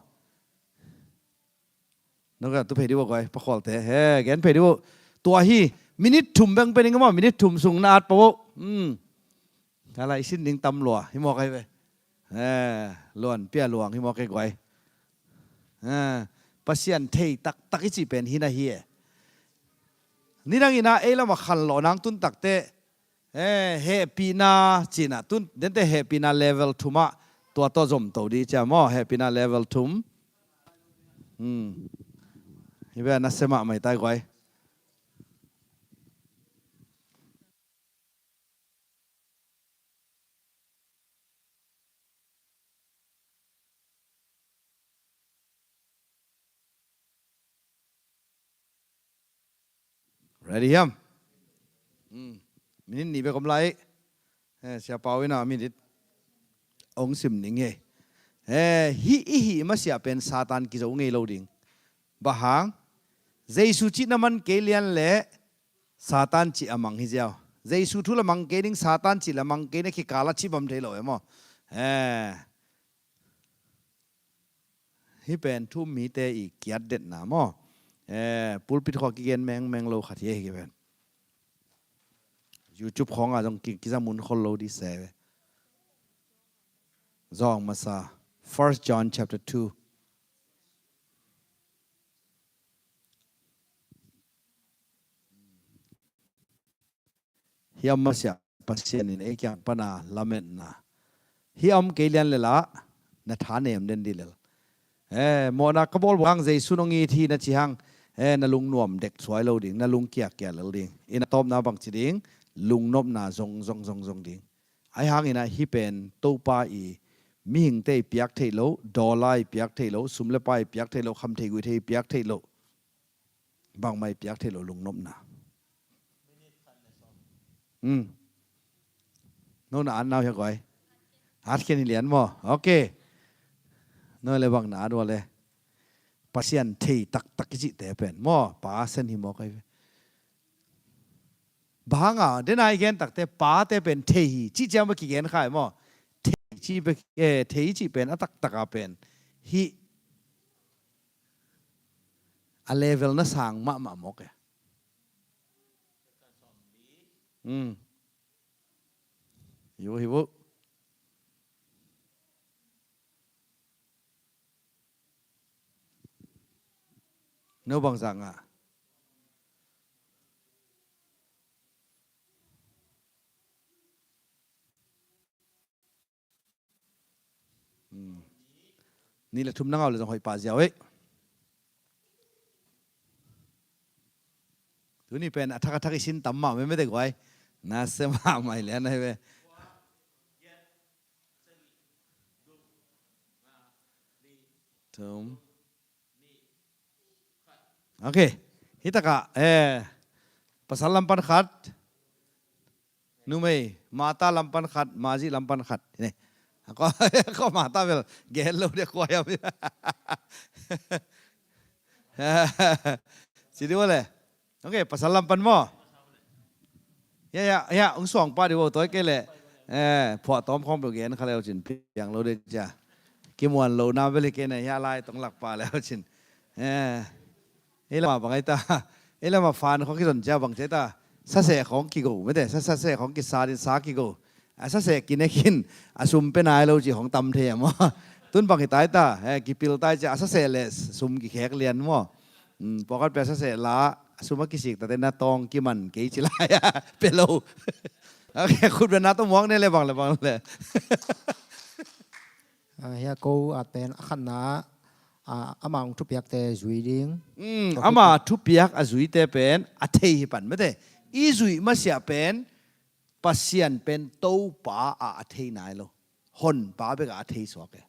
Nong ka tu phei dih uh a guai, pakhualte. He, gen phei dih uh. Tua hi, minit thum beng pen ing maw, minit thum sung na at pah uh. Hmm. Ka lai sin ding tam lua, hi mawk ahi ve. He, luan pia luang, hi mawk e guai. He, Pasian thei taktak i cih pen hi na hi e. Nidang in ah ei lamah khan lawh nang tun takte, eh, hehpihna cihna tun dente hehpihna level thum ah tua tawh zom to dih cia maw, hehpihna level thum. Hmm. Hi ve, na se mahmah i tai guai. Ready hiam? Hmm. Minit nih bek om lai. Eh, Sia Pau in a minit hong sim ning e. Eh, hih i hih masiah pen Satan kizo ngei lo ding. Bang hang? Jesu cih na man kei lian leh Satan cih a mang hi ziau. Jesu thu la mang kei ding, Satan cih la mang kei na, khikal a cih bang thei lo e maw. Eh. Hih pen thu-um mite i kiatdetna maw. Eh, pulpit khawng kigen mengmeng lo khat hi e, hih pen. YouTube khawngah zong ki, kiza mun khol lo dih se ve. Zawng masa, First John chapter two. Hih a om masiah Pasian in ei kiang pana lametna. Hih a om kei lian lel ah na tha nem den dih lel. Eh, mawhna ka bawl buang Jesu nong it hi na ci hang, eh, na lungnuam dek suai lo ding, na lungkia kia lel ding. Ina tawpna bangci ding, lungnopna zong, zong, zong, zong ding. Ahi hangin ah hih pen Topa i mihingte i piak theih lo, dollar i piak theih lo, sum le pai i piak theih lo, kham thei gui thei i piak theih lo. Bangmah i piak theih lo lungnopna. Hmm. No na an nau hiak guai. At khen hi lian maw. Ok. No le bang na at ua le. Pasian thei taktak i cihte pen maw. Pa sen hi maw kai. Bang a, den a i gen takte pate pen thei hi. Cih ciang bek kigen khai maw. Thei cih bek, eh, thei cih pen a taktak a pen. Hih a level na sang mahmah mawk e. Hmm. Hi uh, hi uh. No bangzah ngah? Hmm. Nih le thum na ngah uh le zong hoih pah ziau ei. Tuni pen a thak a thak i sin tam mah mete guai. Na se mah mai lian ahi ve. Thum. Ok. Hih takah, eh, pasal lam pan khat, Numei, Martha lam pan khat, Mary lam pan khat. Ne. Ko, ko Martha bel gen lo dia, ko hiam. Ci dih uh le. Ok, pasal lam pan maw. Ya, ya, ya, hong suang pah dih uh, tua kei le. Eh, phuahtawm khawng bel gen kha le uh cin, piang lo dih cia. Kimuan lo na bel hi kei na, ya lai tong lak pah le uh cin. Eh, ei lam a bang ai ta. Ei lam a fan khawng kizon cia bang cia ta. Saseh khawng kigo, mete, sa, saseh khawng kisa dih, sa kigo. A saseh kinek in, a sum pe nai lo ci hong tam thei a maw. Tun bang hi tai ta, eh, kipil tai cia, a saseh le sum kikhek lian maw. Mm, pawlkhat pia saseh la, a sum a kisik tate na tawng kiman kei ci lai a, pe lo. Ok, khutbetna tawh muak ne le bang le bang le. Ah, hia ko at pen a khatna, ah, ama hong thupiakte zui ding. Mm, tua ama khit thupiak a zuite pen, a thei hi pan mete. I zuih masiah pen, Pasian pen Topa a a thei nai lo. Honpa bek a a thei suak e.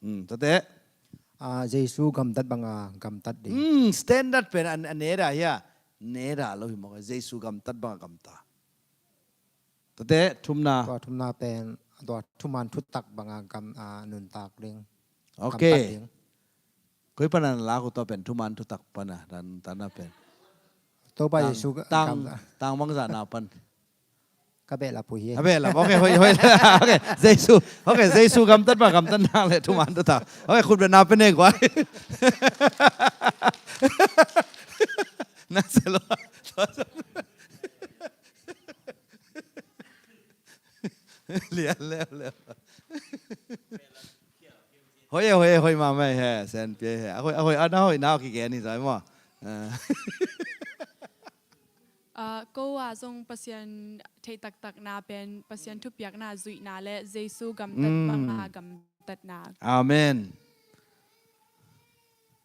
Hmm, tate. Ah, Jesu gamtat banga gamtat ding. Hmm, standard pen a, a neda hia. Neda lo hi mawk e. Jesu gamtat banga gamta. Tate, thumna. Tua thumna pen, tua thuman thutak banga gam, ah, nuntak ding. Ok. Gamtat ding. Koi pana na lak uh tua pen thuman thutak pana, dan, dan na pen. Topa Jesu tang, tang bangzah na pan. Ka behlap uh hi. Ka behlap, ok, hoih, hoih. Ok, Jesu, ok, Jesu gamtat banga gamtat na le thuman thutak. Ok, khutbetna pen ne guai. Na se lo. Lian leu leu. Hoih e, hoih e, hoih mahmah e he, sen pia e he. A hoih, a hoih, a na hoih na kigen hi zai maw. Ah. Ah, ko a zong Pasian theih taktakna pen, Pasian thupiakna zuihna le Jesu gamtat banga gamtatna. Amen.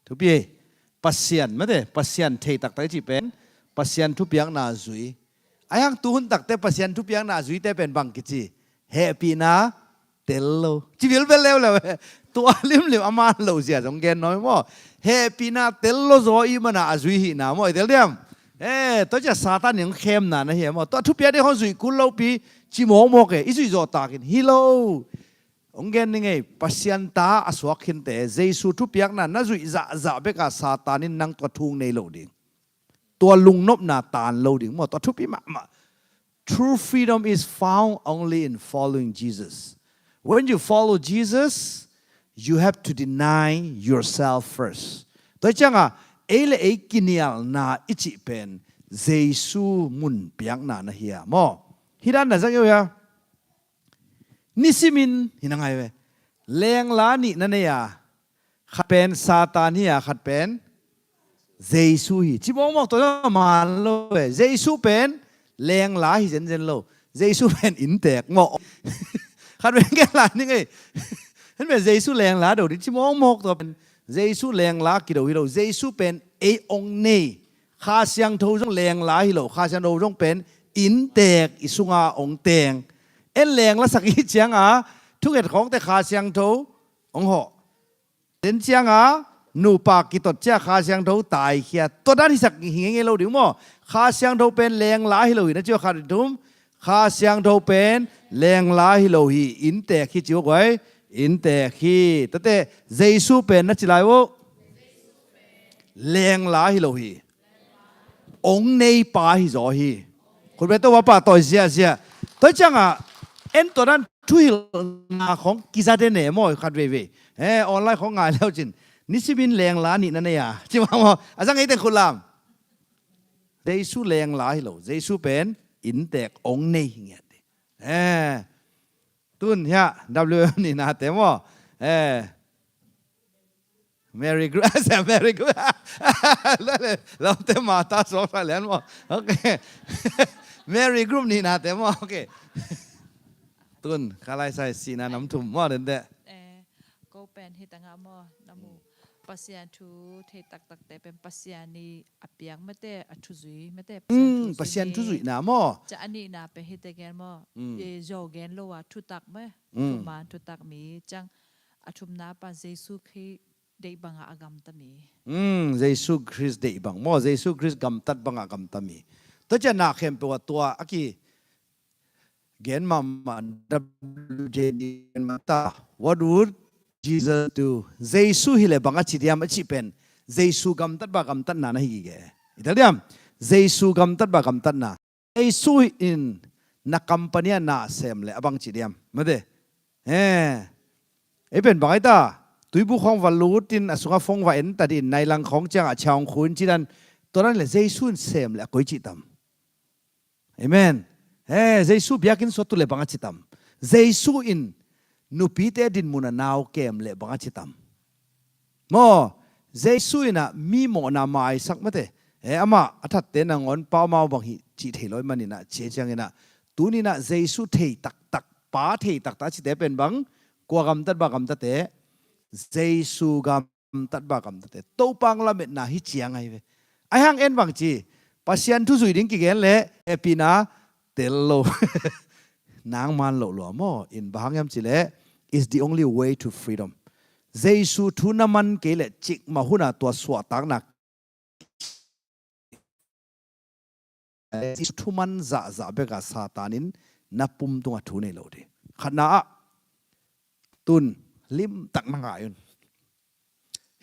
Thupi e. Pasian, mate, Pasian theih taktak i cih pen, Pasian thupiakna zui. A hiang tuhun takte Pasian thupiakna zuite pen bang kici. Hehpihna tel lo. Ci bilbel leuleu e. Tua limlim a man lo zia zong gen nawi maw. Hehpihna tel lo zaw i mana a zui hihna maw. I tel diam. Eh, tua cia Satan in hong khemna na hi maw. Tua thupiak ding hong zuih kul lopi. Ci mawkmawk e. I zuih zawh takin. Hi lo. Hong gen ni ngei, Pasian ta a suak khinte, Jesu thupiakna na zuih zahzah beka Satan in nang tua thu nei lo ding. Tua lungnopna tan lo ding. Maw, tua thupi mahmah. True freedom is found only in following Jesus. When you follow Jesus, you have to deny yourself first. Tua cianga, ei le ei kinialna i cih pen, Jesu mun piakna na hi a. Maw, hi dan na zang eu hia. Nisimin hi na ngai ve. Lengla nih na nei a. Khat pen Satan hi a, khat pen Jesu hi. Ci mawkmawk tua man lo ve. Jesu pen lengla hi zenzen lo. Jesu pen inntek maw. Khat pen gen lai ning ei. Hen pen Jesu lengla do ding ci mawkmawk tua pen. Jesu lengla kido hi lo. Jesu pen ei ong nei. Kha Siangtho zong lengla hi lo, Kha Siangtho zong pen inntek i sunga ong teng. En lengla sak i cianga, thunget khawngte Kha Siangtho ong hawh. Den cianga, nupa kitot cia Kha Siangtho taikhia. Tua dan hisak hi ngenge lo ding maw. Kha Siangtho pen lengla hi lo hi na cia khat i thum. Kha Siangtho pen lengla hi lo hi, inntek hi ci uh guai, inntek hi. Tate, Jesu pen na ci lai uh. Lengla hi lo hi. Ong nei pa hi zaw hi. Khutbet tawh va pahtawi ziahziah. Tua cianga, en tua dan thuhilhna khawng kiza den e maw khat veivei. Eh, online khawng ngai leu cin. Nisimin lengla nih na nei a. Ci mah maw. A zang ei teng khut lam. Jesu lengla hi lo. Jesu pen inntek ong nei hi ngiat ding. Eh. Tun hia W M nihnate maw. Eh. Mary Group. Mary Group. Lawmte Martha suak sa lian maw. Ok. Mary Group nihnate maw. Ok. Tun ka lai sai sihna nam thum maw dente. Eh, ko pen hi tanga maw. Namu. Pasian thu thei taktakte pen Pasian i a piak mate, a thuzui mate, Pasian thuzui na maw. Ca a nihna pen hi te gen maw. E, zo gen lo a thutak mah. Thuman thutak mi cang a thumna pa Jesu Khrist deih banga a gamta mi. Jesu Khrist deih bang maw, Jesu Khrist gamtat banga a gamta mi. Tua cia na khempeuh a tua a ki Gen mahmah, W J D gen mahmah ta. What would Jesus do? Jesu hileh bang a ci diam a cih pen Jesu gamtat bang gamtatna na hi gige. I tel diam? Jesu gamtat bang gamtatna. Jesu in na company ah na sem leh a bang ci diam? Mate. Eh. Ei pen bang ai ta? Tuibu khawng va lut in a sungah fong va en ta dih in nai lang khawng ciangah ciang khun ci dan. Tua dan leh Jesu in sem leh a koi cih tam? Amen. Eh, Jesu biakinn sua tu leh bang a ci tam? Jesu in nupite dinmun a nau kem leh bang a ci tam? Maw, Jesu in ah mi mawhna maisak mate. Eh, amah a thatte nangawn pau mau bang hi cih thei lo i manin ah, cia ciangin ah, tunin ah Jesu thei taktak, Pa thei taktak a cite pen bang, kua gamtat bang gamtate, Jesu gamtat bang gamtate. Topa hong lametna hi ciang ahi ve. Ahi hang en bang ci, Pasian thu zui ding kigen leh hehpihna tel lo. Nang man loh lua maw, in bang hang hiam cih leh, is the only way to freedom. Jesu thu na man kei leh cikmah hun a tua suahtakna, Jesu thu man zahzah bek a Satan in na pum tungah thu nei lo ding. Khatna ah, tun limtak na ngai un.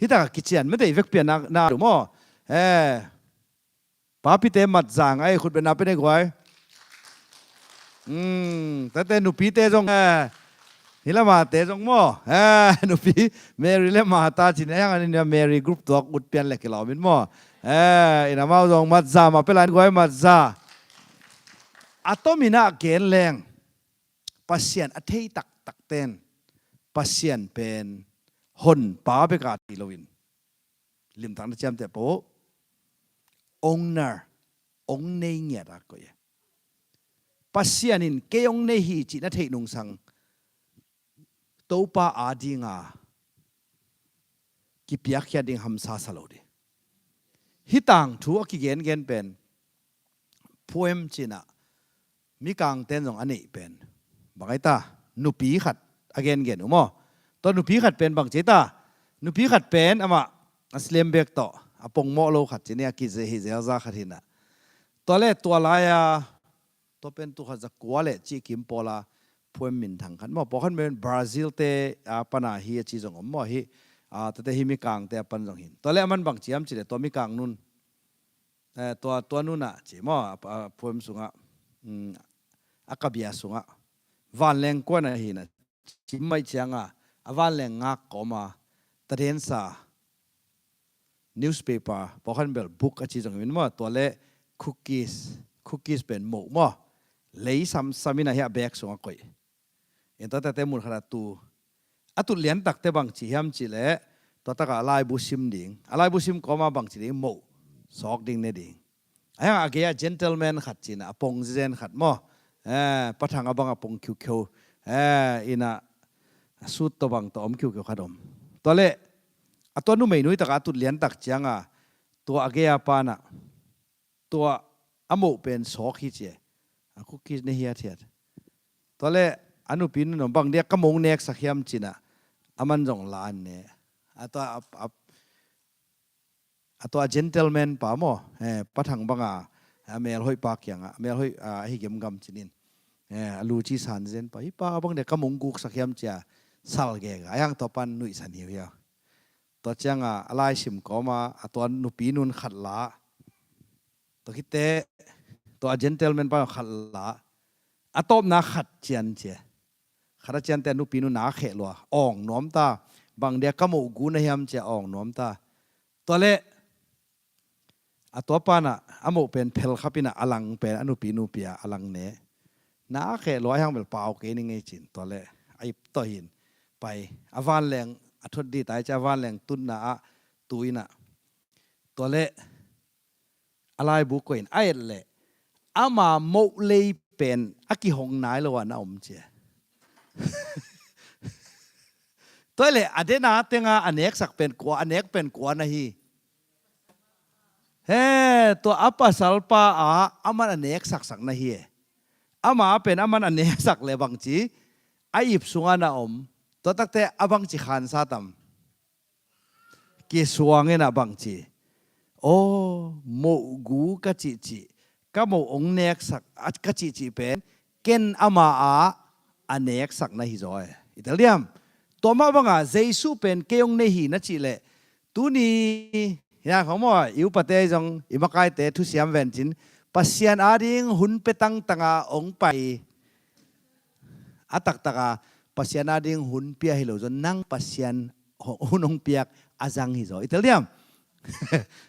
Hi tak a kician mate, i vekpi a na, na duh maw? Eh, papite matzah ngai, khut beng na pe ne guai. Hmm, tate nupite zong, eh, hi leh mate zong maw? Eh, nupi Mary leh Martha ci-in, eh, hang an in Mary group tuak ut pian leh kilawm in maw? Eh, in amau zong matzah mah pe lai in guai, matzah. A tomin ah gen leng, Pasian a thei taktakte'n Pasian pen Honpa bek a thei loin, limtak na ciamteh pah, owner, ong nei ngiat a koih e. Pasian in kei ong nei hi cih na theih nungsang, Topa ading a kipiakkhiat ding hamsa sa lo ding. Hih tangthu a kigengen pen, poem ci-in ah, Mikangte'n zong a neih pen, bang ai ta, nupi khat a gengen uh maw? Tua nupi khat pen bang ci ta? Nupi khat pen amah a slem bek tawh, a pongmawh lo khat ci-in a kize hi zelza khat hi-in ah. Tua leh tua lai-a, tua pen tul khat za kua leh cih kim pawl a poem minthang khat maw? Pawlkhat pen Brazil-te a pan a hi a ci zong om maw? Hih, ah, tate hih Mikangte a pan zong hi-in. Tua leh aman bang ci hiam cih leh, tua Mikang nun, eh, tua, tua nun ah ci maw, a, a poem sungah, mm, a kabia sungah, vanleng kuan ah hi-in ah, ci mai ciangah, a vanleng ngak kawm a, tadensa, newspaper, pawlkhat bel book a ci zong hi-in maw, tua leh cookies, cookies pen moh maw, lei samsam in ah hih a bag sungah koih. In tua tate mun khat a tu, a tut lian takte bang ci hiam cih leh, tua tak a laibu sim ding, a laibu sim kawm a bang ci ding, moh sawk ding ne ding. Ahi hang a gei ah gentleman khat ci-in ah, a pong zenzen khat maw? Eh, Pa Thang a bang a pong khiukheu, eh, in ah, a suit tawh bang tawh om khiukheu khat om. Tua leh, a tua numei nui tak a tut lian tak ciangah, tua a gei a pa'n ah, tua a moh pen sawk hi ci e. A cookies ne hiathiat. Tua leh a nupi nun, bang dia ka moh neksak hiam ci-in ah, aman zong la an ne. A tua a, a, a tua gentleman pa maw? Eh, Pa Thang bang a, a melhoih pa kiangah, a melhoih, ah, ahi gemgam ci-in. Eh, a luci san zen pa, hih pa bang dia ka moh guksak hiam ci-a, sal gega, ahi hang tua pa'n nuihsan hiuhiau. Tua ciangah a laisim kawm a, a tua nupi nun khat la. Tua khit teh, tua gentleman pa khat la. A tawpna khat cian ci e. Khat a cian teh a nupi nu na kheh lua, awng nuam ta. Bang dia ka moh gu na hiam ci-a awng nuam ta. Tua leh, a tua pa'n ah, a moh pen phelkhap in ah, a lang pen a nupi nu pia, a lang ne. Na kheh lua, ahi hang bel pau kei ning ei ci-in, tua leh a ip tawh hi-in pai. A vanleng a thot ding tai ci-a, a vanleng tunna ah tu in ah. Tua leh a laibu koih in a et leh, ama moh lei pen a kihong nai lo a na om ci e. Tua leh a dena teng a, a neksak pen kua, a nek pen kua na hi? He, tua a pasal pa a, aman a neksaksak na hi e. Ama pen aman a neksak leh bang ci, a ip sungah na om. Tua tak teh a bang ci khansa tam? Kisuang in ah bang ci? Aw, moh gu ka cihcih, ka moh ong neksak, a, ka cihcih pen ken ama ah a neksak na hi zaw e. I tel diam? Tua mah banga Jesu pen kei hong nei hi na cih leh, tuni, hia khong maw, i upate zong, i makaite thusiam vencin, Pasian ading hun pia tangtanga hong pai a taktaka Pasian ading hun pia hi lo zaw, nang Pasian hun hong piak a zang hi zaw. I tel diam?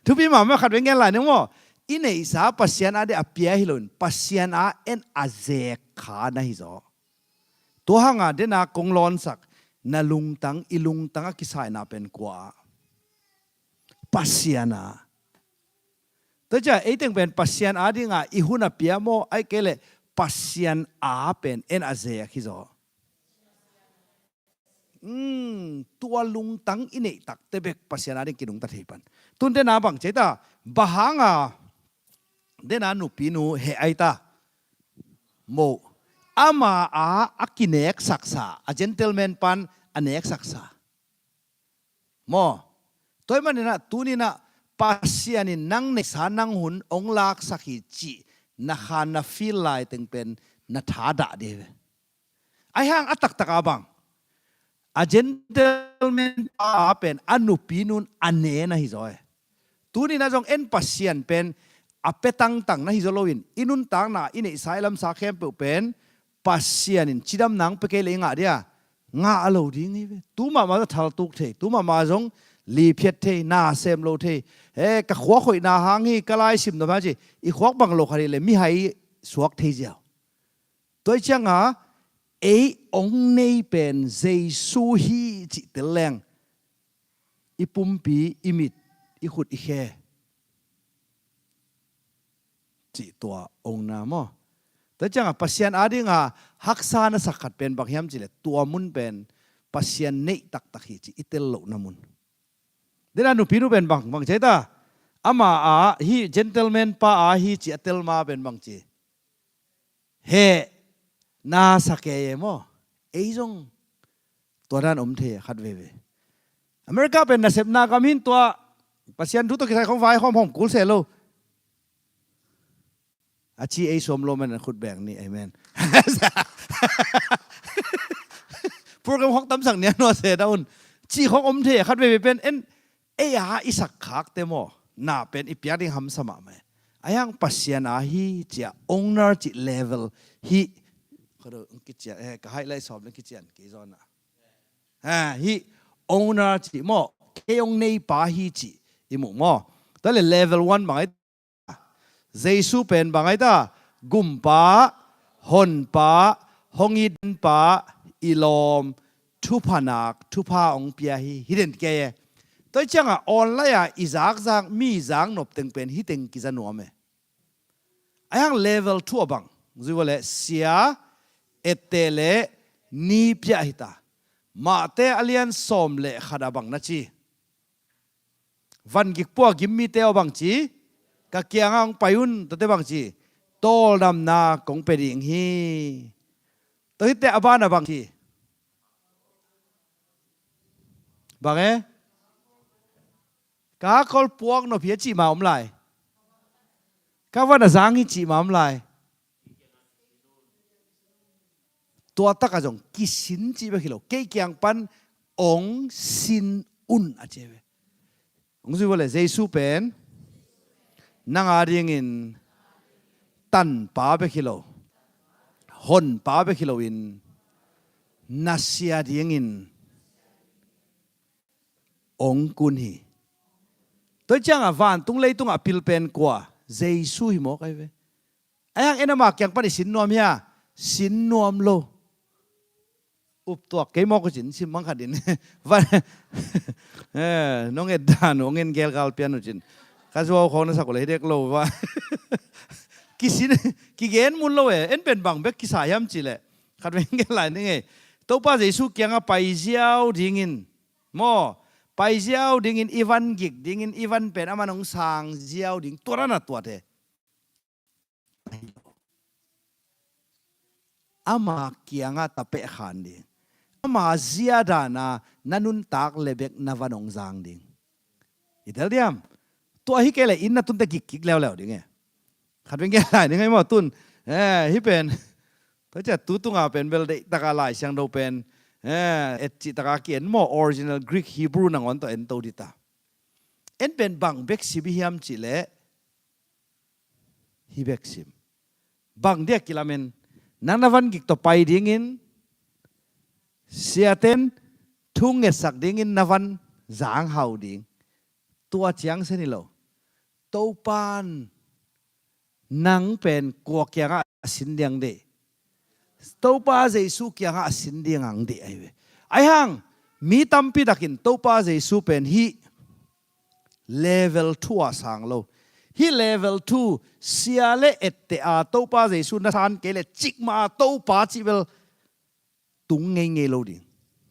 Thupi mahmah khat vei ngen lai ning maw. I neihsa Pasian ading a pia hi loin Pasian a en a zek kha na hi zaw. Tua hanga dena kong lawnsak na lungtang, i lungtang a kisaina pen kua ah? Pasian a. Tua cia eiteng pen Pasian adinga i hun a pia maw, ai kei leh Pasian a pen en a zek hi zaw. Hmm, tua lungtang i neih takte bek Pasian ading kinungta thei pan. Tun dena bang cia ta, bang hanga dena nupinu heh ai ta? Mo. Ama a a kineksaksa, a gentleman pan a neksaksa. Maw. Tua ahih maninah tuninah Pasian in nang neihsa nang hun hong laksak hi cih na khan na feel laiteng pen na thadah dih hi ve. Ahi hang a taktaka bang, a gentleman pa pen a nupinun a ne na hi zaw e. Tuninah zong en Pasian pen a pia tangtang na hi zaw loin i nuntakna, i neihsa, i lamsa khempeuh pen Pasian in cidamna hong pia kei leh i ngah dia? Ngah a lo ding hi ve. Tu mahmah zong thaltuk thei, tu mahmah zong liphiat thei, na sem lo thei. He, ka khua khoihna hang hi, ka laisim nuam hang ci, i khuak bang lo khat hi leh mihai suak thei ziau. Tua hi cianga ei hong nei pen Jesu hi cih tel leng i pumpi, i mit, i khut, i khe cih tua hong na maw. Tua hi cianga Pasian adinga haksa na sak khat pen bang hiam cih leh tua mun pen Pasian neih taktak hi cih i tel lohna mun. Dena nupinu pen bang, bang cia ta? Ama a hi, gentleman pa a hi cih a tel ma pen bang ci? Heh na sa kei e maw. Ei zong tua dan om thei khat veve. America pen nasepna gam hi in tua Pasian thu tawh kisai khong vai khawm hawm kul se lo. A ci ei sawm lo man a khut beng ni, amen. Program khawk tamsak nia nua se dah un. Ci khawk om thei khat veve pen en ei a i sak khakte maw, na pen i piak ding hamsa mahmah e. Ahi hang Pasian a hi cia owner cih level hi. Kha do kicia, eh, ka highlight sawm le kician kei zaw na. Ha, hi owner cih maw, kei hong neipa hi cih i muh maw. Tua le level one bang ai ta? Jesu pen bang ai ta? Gumpa, honpa, hong itpa, i lawm, thupha nak, thupha hong pia hi, hi den kei e. Tua hi cianga online a i zakzak mi zaknop teng pen hi teng kiza nuam e. Ahi hang level two a bang zui vua le sia, etteh le ni piah hi ta. Mahte a lian sawm le khat a bang na ci? Van gik pua gim mite aw bang ci? Ka kiangah hong pai un, tate bang ci? Tawldamna kong pia ding hi. Tua hite a bana bang ci? Bang e? Ka kol puak nop hi a cih ma om lai. Ka van a zang hi cih ma om lai. Tua takah zong kisin cih bek hi lo. Kei kiang pan ong sin un a ci ve. Ong zui vua le Jesu pen nang a dingin tanpa bek hi lo, honpa bek hi loin na sia dingin ong kun hi. Tua hi ciangah vantung leitungah pil pen kua? Jesu hi mawk ai ve. Ahi hang en ama kiang pan i sin nuam hia? Sin nuam lo. Up tuak kei mawk uh cin, sim mang khat in. Van, eh, nong et dan uh, ong en gelgal pian uh cin. Ka zuau khawng na sak uh le hi dek lo va. Kisin, kigen mun lo e, en pen bang bek kisa hiam cih leh. Khat vei gen lai ning e. Topa Jesu kiangah pai ziau dingin. Maw, pai ziau dingin i van gik dingin i van pen aman hong sang ziau ding. Tua dan a tuat e. Ama kiangah tapeh khan ding. Ama zia dana na nuntak le bek na van hong zang ding. I tel diam? Tua hi kei le inn na tunte kikkik leuleu ding e. Khat veng kei lai ding e maw tun. Eh, hi pen. Tua ciah tu tunga pen bel deihtaka Lai Siangtho pen, eh, et cihtaka ki-en maw, original Greek, Hebrew nangawn tawh en to dita. En pen bang bek sim i hiam cihleh, hih bek sim. Bang dia kilamen, nang na van gik tawh pai dingin, siaten thu ngetsak dingin na van zanghau ding. Tua ciang sen hi lo. Topan nang pen kua kiangah a sin diang dih? Topa Jesu kiangah a sin diang ang dih ahi ve. Ahi hang, mi tampi takin Topa Jesu pen hih level two ah sang lo. Hih level two, sia le etteh a Topa Jesu na san kei le cikmah a Topa cih bel tung ngeingei lo ding.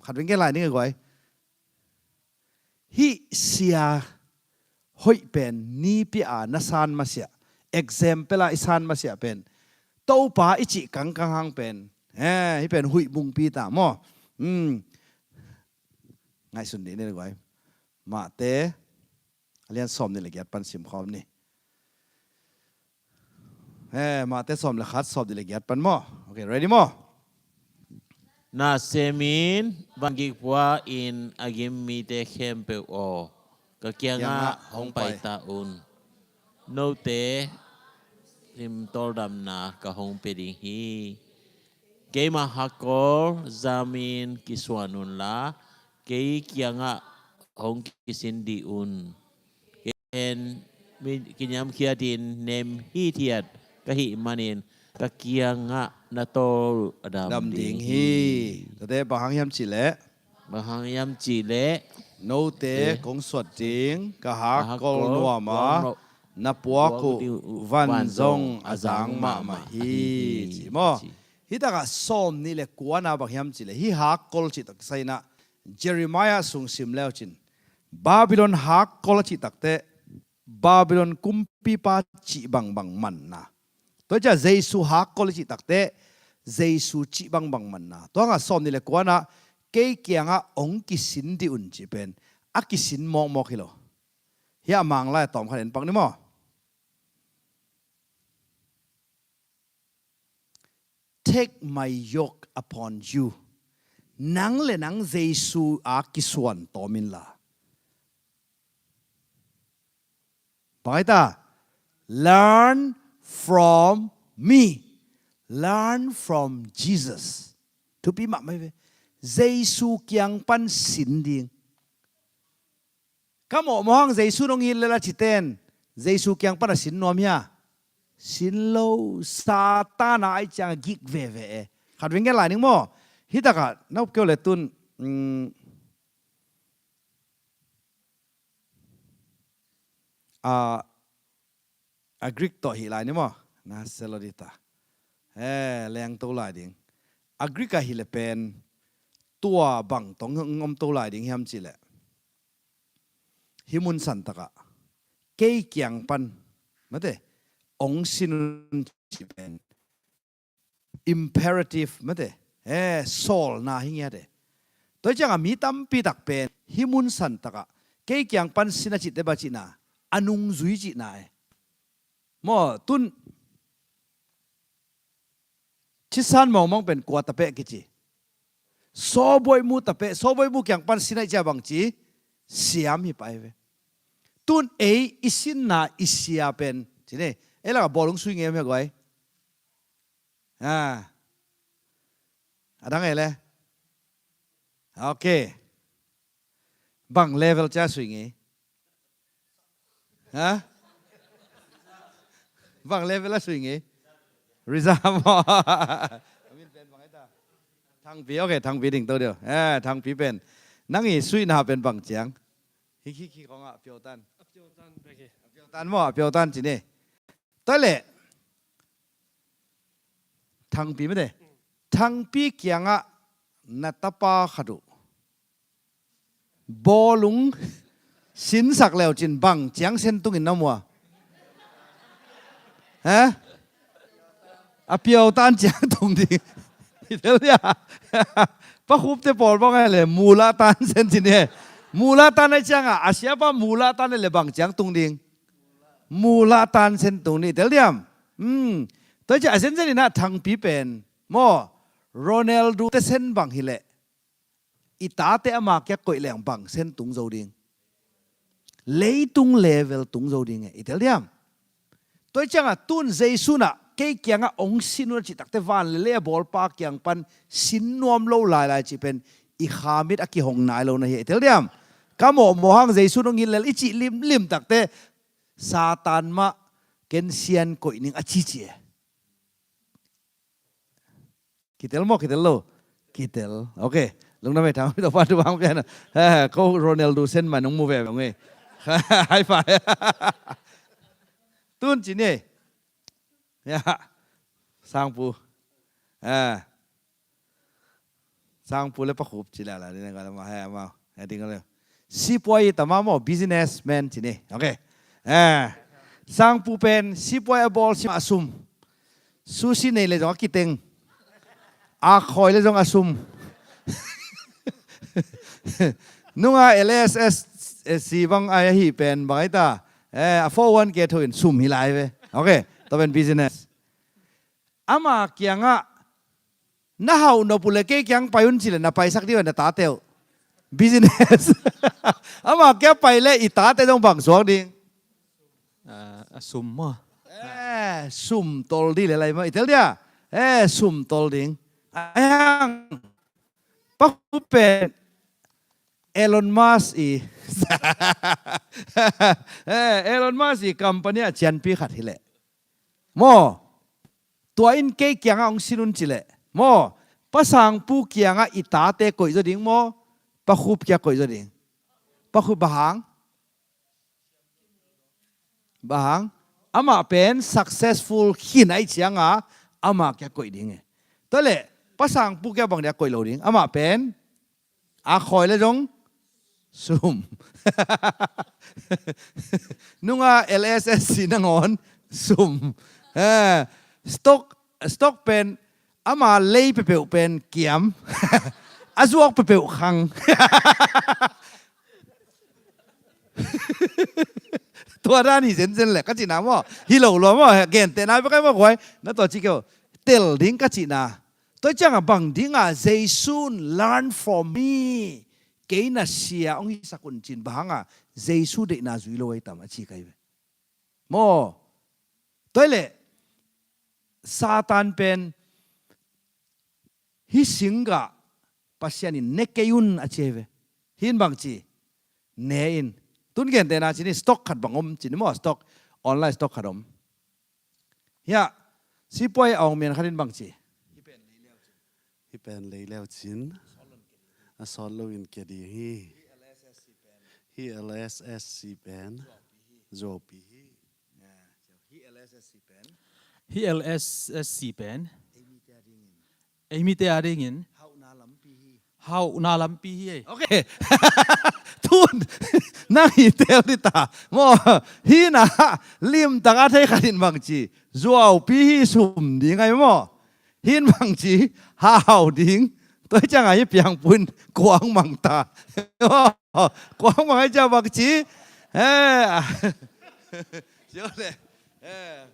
Khat veng kei lai ning a guai. Hih sia hoih pen, nipi a na san masiah, example a i san masiah pen, Topa i cih kangkang hang pen, eh, hih pen huih bungpi ta maw. Hmm. Ngaihsun dih ni le guai. Mate a lian sawm nih le giat pan sim khawm ni. Eh, Mate sawm le khat, sawm nih le giat pan maw. Okay, ready maw? Nasem in, van gik pua in a gim mite khempeuh aw, ka kiangah hong pai ta un. Note lim tawldamna ka hong pia ding hi. Keima hakkol zamin kisuan unla, kei kiangah hong kisin dih un. Ken mi kiniamkhiatin nem hithiat ka hih manin ka kiangah na tawl a dam ding hi. Tate bang hang hiam cihleh? Bang hang hiam cihleh? Note kong suat ding ka hakkol nuam a, na puak uh van zong a zang mahmah hi, ci maw? Hih takah sawm nih le kuana bang hiam cihleh, hih hakkol cih tak sainah Jeremiah sung sim leu cin, Babylon hakkol a cih takteh Babylon kumpipa cih bangbang manna. Tua ciah Jesu hakkol a cih takteh Jesu cih bangbang manna. Tua hangah sawm nih le kuanah kei kiangah hong kisin dih un cih pen a kisin mawkmawk hi lo. Hiah a Manglai a tawm khat en pak ni maw? Take my yoke upon you. Nang le nang Jesu a kisuan tawm inla. Bang ai ta? Learn from me. Learn from Jesus. Thupi mahmah hi ve. Jesu kiang pan sin ding. Ka mawhmawh hang Jesu nong it lel a citen Jesu kiang pan a sin nuam hia? Sin lo. Satan a ai ciang a gik veve e. Khat veng gen lai ning maw? Hih takah na up keu le tun, mm, a, a Greek tawh hih lai ni maw? Na sel lo dita. Eh, lengto lai ding. A Greek a hih le pen tua bang tawh hong omto lai ding hiam cihleh, hih mun santakah kei kiang pan, mate, hong sin un cih pen imperative, mate, eh, sawlna hi ngiat e. Tua ciangah mi tampi tak pen hih mun santakah kei kiang pan sin a cihte bang cihna, a nungzui cihna e. Maw, tun Thisan mawngmawng pen kua tapeh kici? Sawbuaihmu tapeh, sawbuaihmu kiang pan sin a i cia bangci? Siam hi pai ve. Tun ei i sinna i sia pen ci ni. Ei lakah bawlung sui ngem hia guai? Ha. A dang ei le. Ok. Bang level cia sui ngei? Ha? Bang level a sui ngei? Rizam. Thangpi, ok, Thangpi ding to deuh. Eh, Thangpi pen. Nang i suihna pen bang ciang? Hik, hik, hik, kong a piau tan. A piau tan bek hi. A piau tan maw, a piau tan ci ni. Tua leh. Thangpi mate. Thangpi kiangah na tapa khat uh bawlung sinsak leu cin bang ciang sen tungin na mua? Ha? A piau tan ciang tung ding. I tel dia. Pa Khupte pawl bang ai le mula tan sen cin he. Mula tan ai ciangah a siapa mula tan ai le bang ciang tung ding? Mula tan sen tung ni tel diam. Hmm. Tua ciah a zenzen inah Thangpi pen Maw, Ronaldo te sen bang hileh i tate ama kia koih leng bang sen tung zo ding? Leitung level tung zo ding e, i tel diam? Tua hi ciangah tun Jesu in ah kei kiangah hong sin un a cih takte van le lei a bawlpa kiang pan sin nuam lo lailai cih pen i khamit a kihong nai lo na hi e, i tel diam? Ka mawhmawh hang Jesu in hong hilh lel i cih limlim takte Satan mah ken sian koih ning a cici e. Kitel maw, kitel lo? Kitel. Ok. Lungdam e, thang mi to pa tu bang pian. Ha, ko Ronaldo sen man nong mu ve ve nge. High five. Tun ci ni. Ya. Sangpu. Ha. Sangpu le Pa Khup ci la la ni na ka la ma ha ma. Ha ding le. Sipuai tama maw, businessman ci ni. Ok. Ha. Sangpu pen sipuai a bawl si a sum. Sushi nei le zong a kiteng. A khoi le zong a sum. Nunga L S S C bang a hi pen bang ai ta. Eh, a four one K tho in sum hi lai ve. Ok, to pen business. Ama kiangah na hau nop uh le kei kiang pai un ci le na paisak dih uh na tate uh. Business. Ama kia pai le i tate zong bang suak ding? Ah, a sum maw? Eh, sum tol di le lai maw. I tel dia? Eh, sum tol ding. Ai hang. Pa Khup pen Elon Musk i. Eh, Elon Musk i company a cianpi khat hi leh. Maw. Tua in kei kiangah hong sin un ci leh. Maw. Pa Sangpu kiangah i tate koih zaw ding maw? Pa Khup kia koih zaw ding? Pa Khup bang hang? Bang hang? Amah pen successful khin ahih cianga amah kia koih ding e. Tua leh Pa Sangpu kia bang dia koih lo ding? Amah pen a khoi le zong sum. Nunga L S S C nangawn sum. Eh, stock, stock pen ama lei pepeuh pen kiam. A zuak pepeuh khang. Tua dan hi zenzen leh ka cihna maw? Hi lo lua maw? Gentehna bek ai maw guai? Na tua ci keu. Tel ding ka cihna. Tua ciangah bang dingah Jesu in learn from me. Kei na sia hong hisak un cin bang hangah Jesu deihna zui lo ai tam a ci kai ve. Maw. Tua leh Satan pen hih singgah Pasian in ne kei un a ci ai ve. Hih in bang ci? Ne in. Tun gentehna ci ni stock khat bang om ci ni maw stock. Online stock khat om. Hiah sipuai a ong mian khat in bang ci? Hih pen lei leu cin. A sawt lo in kia ding hi. Hih L S S C pen. Zuaupi hi. Hih L S S C pen. Hih L S S C pen. Ei mite a dingin. Ei mite a dingin. Hauhna lampi hi. Hauhna lampi hi. Ok. Tun. Nang hi tel dita. Maw. Hih na. Limtaka thei khat in bang ci. Zuaupi hi sum ding ai maw. Hih in bang ci. Hau ding. Tua ciangah hih piangpun kuang mang ta. Kuang mang ai ciang bang ci. Eh. Sio le. Eh.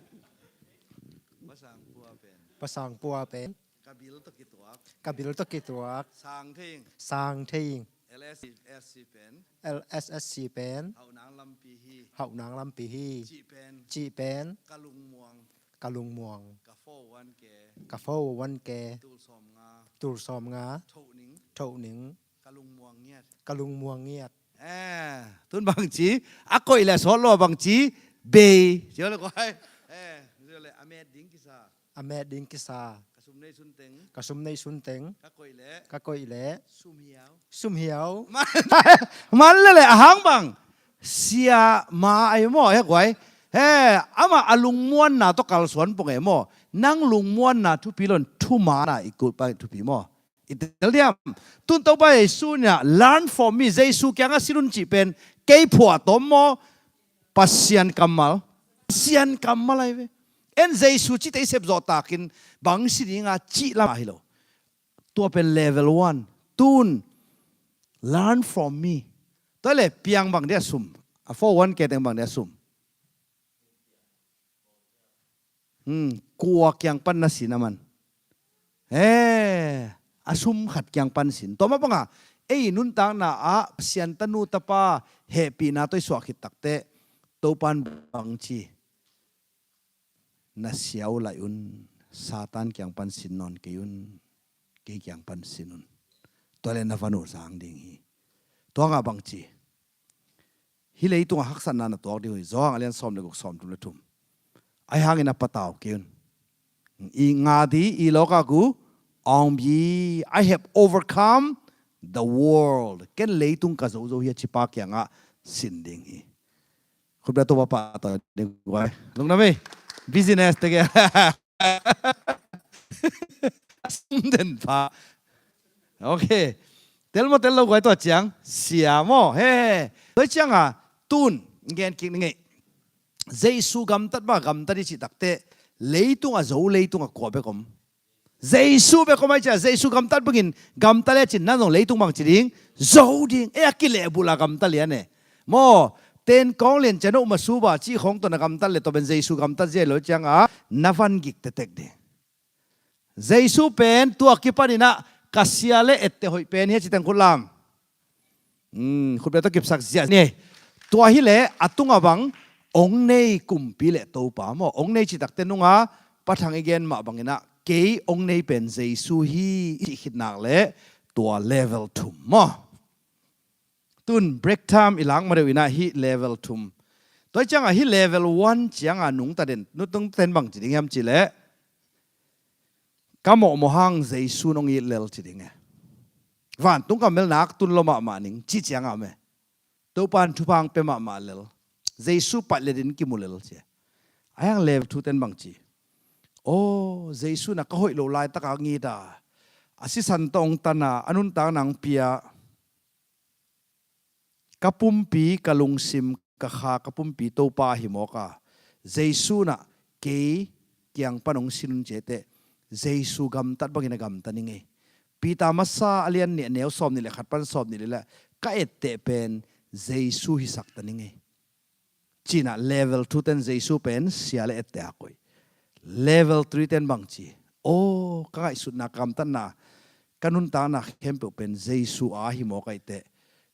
Pasang pua pen. Pasang pua pen. Ka bil tawh kituak. Ka bil tawh kituak. Sang thei ing. Sang thei ing. L S S C pen. L S S C pen. Hauhnang lampi hi. Hauhnang lampi hi. Cih pen. Cih pen. Ka lungmuang. Ka lungmuang. Ka four one K. Ka four one K. Tul sawm nga. Tul sawm nga. Thoh ning. Thoh ning. Ka lungmuang ngiat. Ka lungmuang ngiat. Eh, tun bang ci, a koih le sawt lo bang ci, bei. Sio le koi. Eh, sio le a met ding kisa. A met ding kisa. Ka sum nei sun teng. Ka sum nei sun teng. Ka koih le. Ka koih le. Sum hiau. Sum hiau. Man, man le le a hang bang. Sia ma ai maw, he guai. He, ama a lungmuanna tawh kalsuan pong e maw. Nang lungmuanna thupi lo in thumana i kut pa thupi maw. I tel diam. Tun Topa Jesu in ah, learn from me, Jesu kiangah sin un cih pen, kei phuah tawm maw, Pasian kammal. Pasian kammal ai ve. En Jesu cihte i sepzawh takin, bang si dinga cih lam ahi lo. Tua pen level one. Tun, learn from me. Tua le piang bang dia sum. A four one K teng bang dia sum. Hmm, kua kiang pan na sin a man. He, a sum khat kiang pan sin. Tua mah banga ei nuntakna ah Pasian tanu tapa hehpihna tawh i suah khit takteh Topan bangci, na sia uh laih un, Satan kiang pan sin nawn kei un, kei kiang pan sin un. Tua le na van uh zang ding hi. Tua ngah bangci, hih leitungah haksatna na tuak ding uh hi. Johan a lian sawm le guk, sawm thum le thum. Ahi hangin a patau kei un. I ngah ding, i lawka gu awng bi. I have overcome the world. Ken leitung ka zo zo hi a ci Pa kiangah sin ding hi. Khutbia Topa pahtawi ding guai. Lungdam ei. Business te ke. Sum den pha. Ok. Tel maw, tel lo guai, tua ciang sia maw. He, he. Tua cianga tun gen kik ni ngei. Jesu gamtat bang gamtat i cih takteh leitung a zo, leitung a kua bek om? Jesu bek om ai cia, Jesu gamtat bangin gamtat le cin nan zong leitung bang ci ding? Zo ding. E, a kilehbulh a gamtat lian e. Maw, ten kawng lian cia no masuba cih khawng tawh na gamtat le tua pen Jesu gamtat zia lo cianga na van gik tetek ding. Jesu pen tua kipaninah ka sia le etteh hoih pen hi a ci teng khut lam. Khutbia tawh kipsak ziah ni. Tua hileh a tunga bang ong nei kumpi le Topa maw? Ong nei cih takteh nunga Pa Thang i gen mah banginah kei ong nei pen Jesu hi i cih khit nak le tua level thum maw? Tun break time i lak ma deuh inah hih level thum. Tua ciangah hih level one ciangah nungta den, nungta den bang ci ding hiam cih leh ka mawhmawh hang Jesu nong it lel ci ding e. Vantung kamel nak tun lo mahmah ning ci ciangah me. Topan thupha hong pia mahmah lel. Jesu paih le din kimu lel ci. A hiang level two ten bang ci. Aw, Jesu na ka hoih lo laitak a ngita. A sisan tawh hong tana, a nuntak nang pia. Ka pumpi, ka lungsim, ka kha, ka pumpi Topa hi mawk a. Jesu na kei kiang pan hong sin un ci teh Jesu gamtat bangin a gamta ning ei. Peter masa a lian nih a neu sawm nih le khat pan sawm nih le la ka etteh pen Jesu hi sakta ning ei. Cinah level two ten Jesu pen sia le etteh a koih. Level three ten bang ci. Aw, ka ngaihsutna, ka gamtatna, ka nuntakna khempeuh pen Jesu a hi mawk ai teh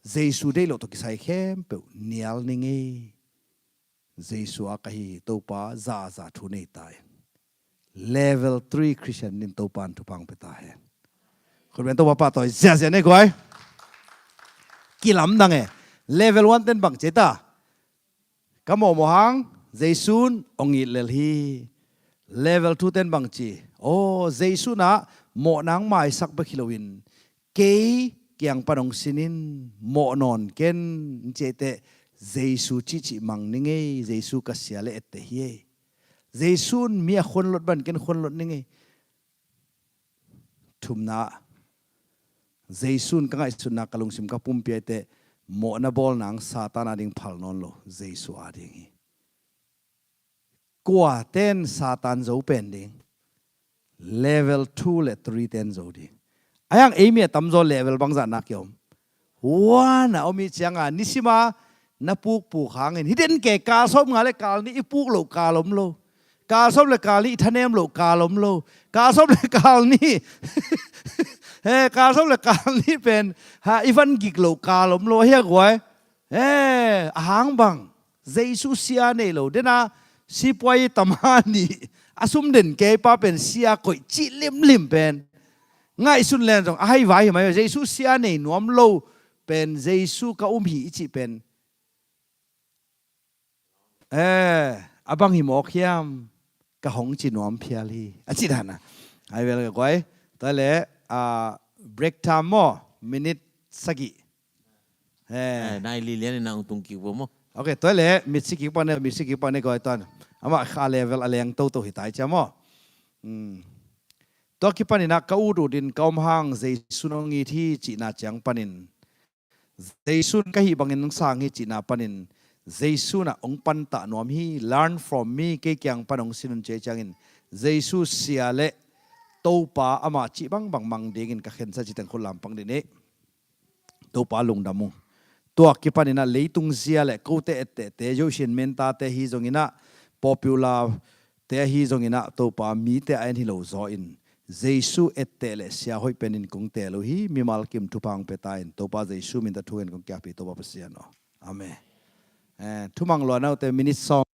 Jesu deih loh tawh kisai khempeuh nial ning ei. Jesu a ka hi Topa, zaza thu nei ta in. Level three Christian in Topa in thupha hong pia ta hen. Khutbia Topa pahtawi ziahziah nei guai. Kilamdang e. Level one ten bang ci ta. Ka mawhmawh hang Jesu in hong it lel hi. Level two ten bang ci. Aw, Jesu na mawhna hong maisak bek hi loin kei kiang pan hong sin in, mawh nawn ken ci teh Jesu cihcih mang ning ei. Jesu ka sia le etteh hi ei. Jesu in mi a khuanlot bang ken khuanlot ning ei. Thumna, Jesu in ka ngaihsutna, ka lungsim, ka pumpi ai teh mawhna bawl nang Satan a ding phal nawn lo, Jesu a ding hi. Kua ten Satan zo pen ding? Level two le three ten zo ding. A hiang ei mi a tamzaw level bangzah nak i om? One a om i cianga nisima na pukpuk hangin hih den ke kal sawm nga le kal nih i puk loh kal om lo. Kal sawm le kal nih i thanem loh kal om lo. Kal sawm le kal nih he, kal sawm le kal nih pen ha, i van gik loh kal om lo. Ahi a guai. He, a hang bang Jesu sia nei lo dena sipuai tama nih a sum den keipa pen sia koih cih limlim pen ngaihsun len zong a haivai hi mai. Jesu sia nei nuam lo pen Jesu ka um hi i cih pen, eh, a bang hi mawk hiam? Ka hong ci nuam phial hi a ci dana. Hai vel ka guai. Tua le, ah, break time maw? Minute sagih. Eh, nai li lian ina ung tung kik bo maw? Ok, tua le mit si kik pane, mit si kik pane guai tuan. Ama kha level a leng toto hi tai cia maw? Hmm. Tua kipan ina ka ut ut in ka om hang Jesu nong it hi cihna ciang panin, Jesu in ka hih bangin nong sang hi cihna panin, Jesu na ong pantah nuam hi, learn from me, kei kiang pan ong sin un ci ciangin Jesu sia le Topa ama cih bangbang mang dingin ka khensa ci teng khut lampang din hi. Topa lungdam ung. Tua kipan ina leitung zia le kote ettehte, Joshin mentate hi zong ina, popular te ahi zong ina, Topa mite a en hi lo zaw in Jesu etteh le sia hoih penin kong teel uh hi. Mimal kim thupha hong pia ta in, Topa Jesu min tawh thu ngen kong kiaphi, Topa Pasian aw. Amen. Eh, thumang lua naute, minute sawm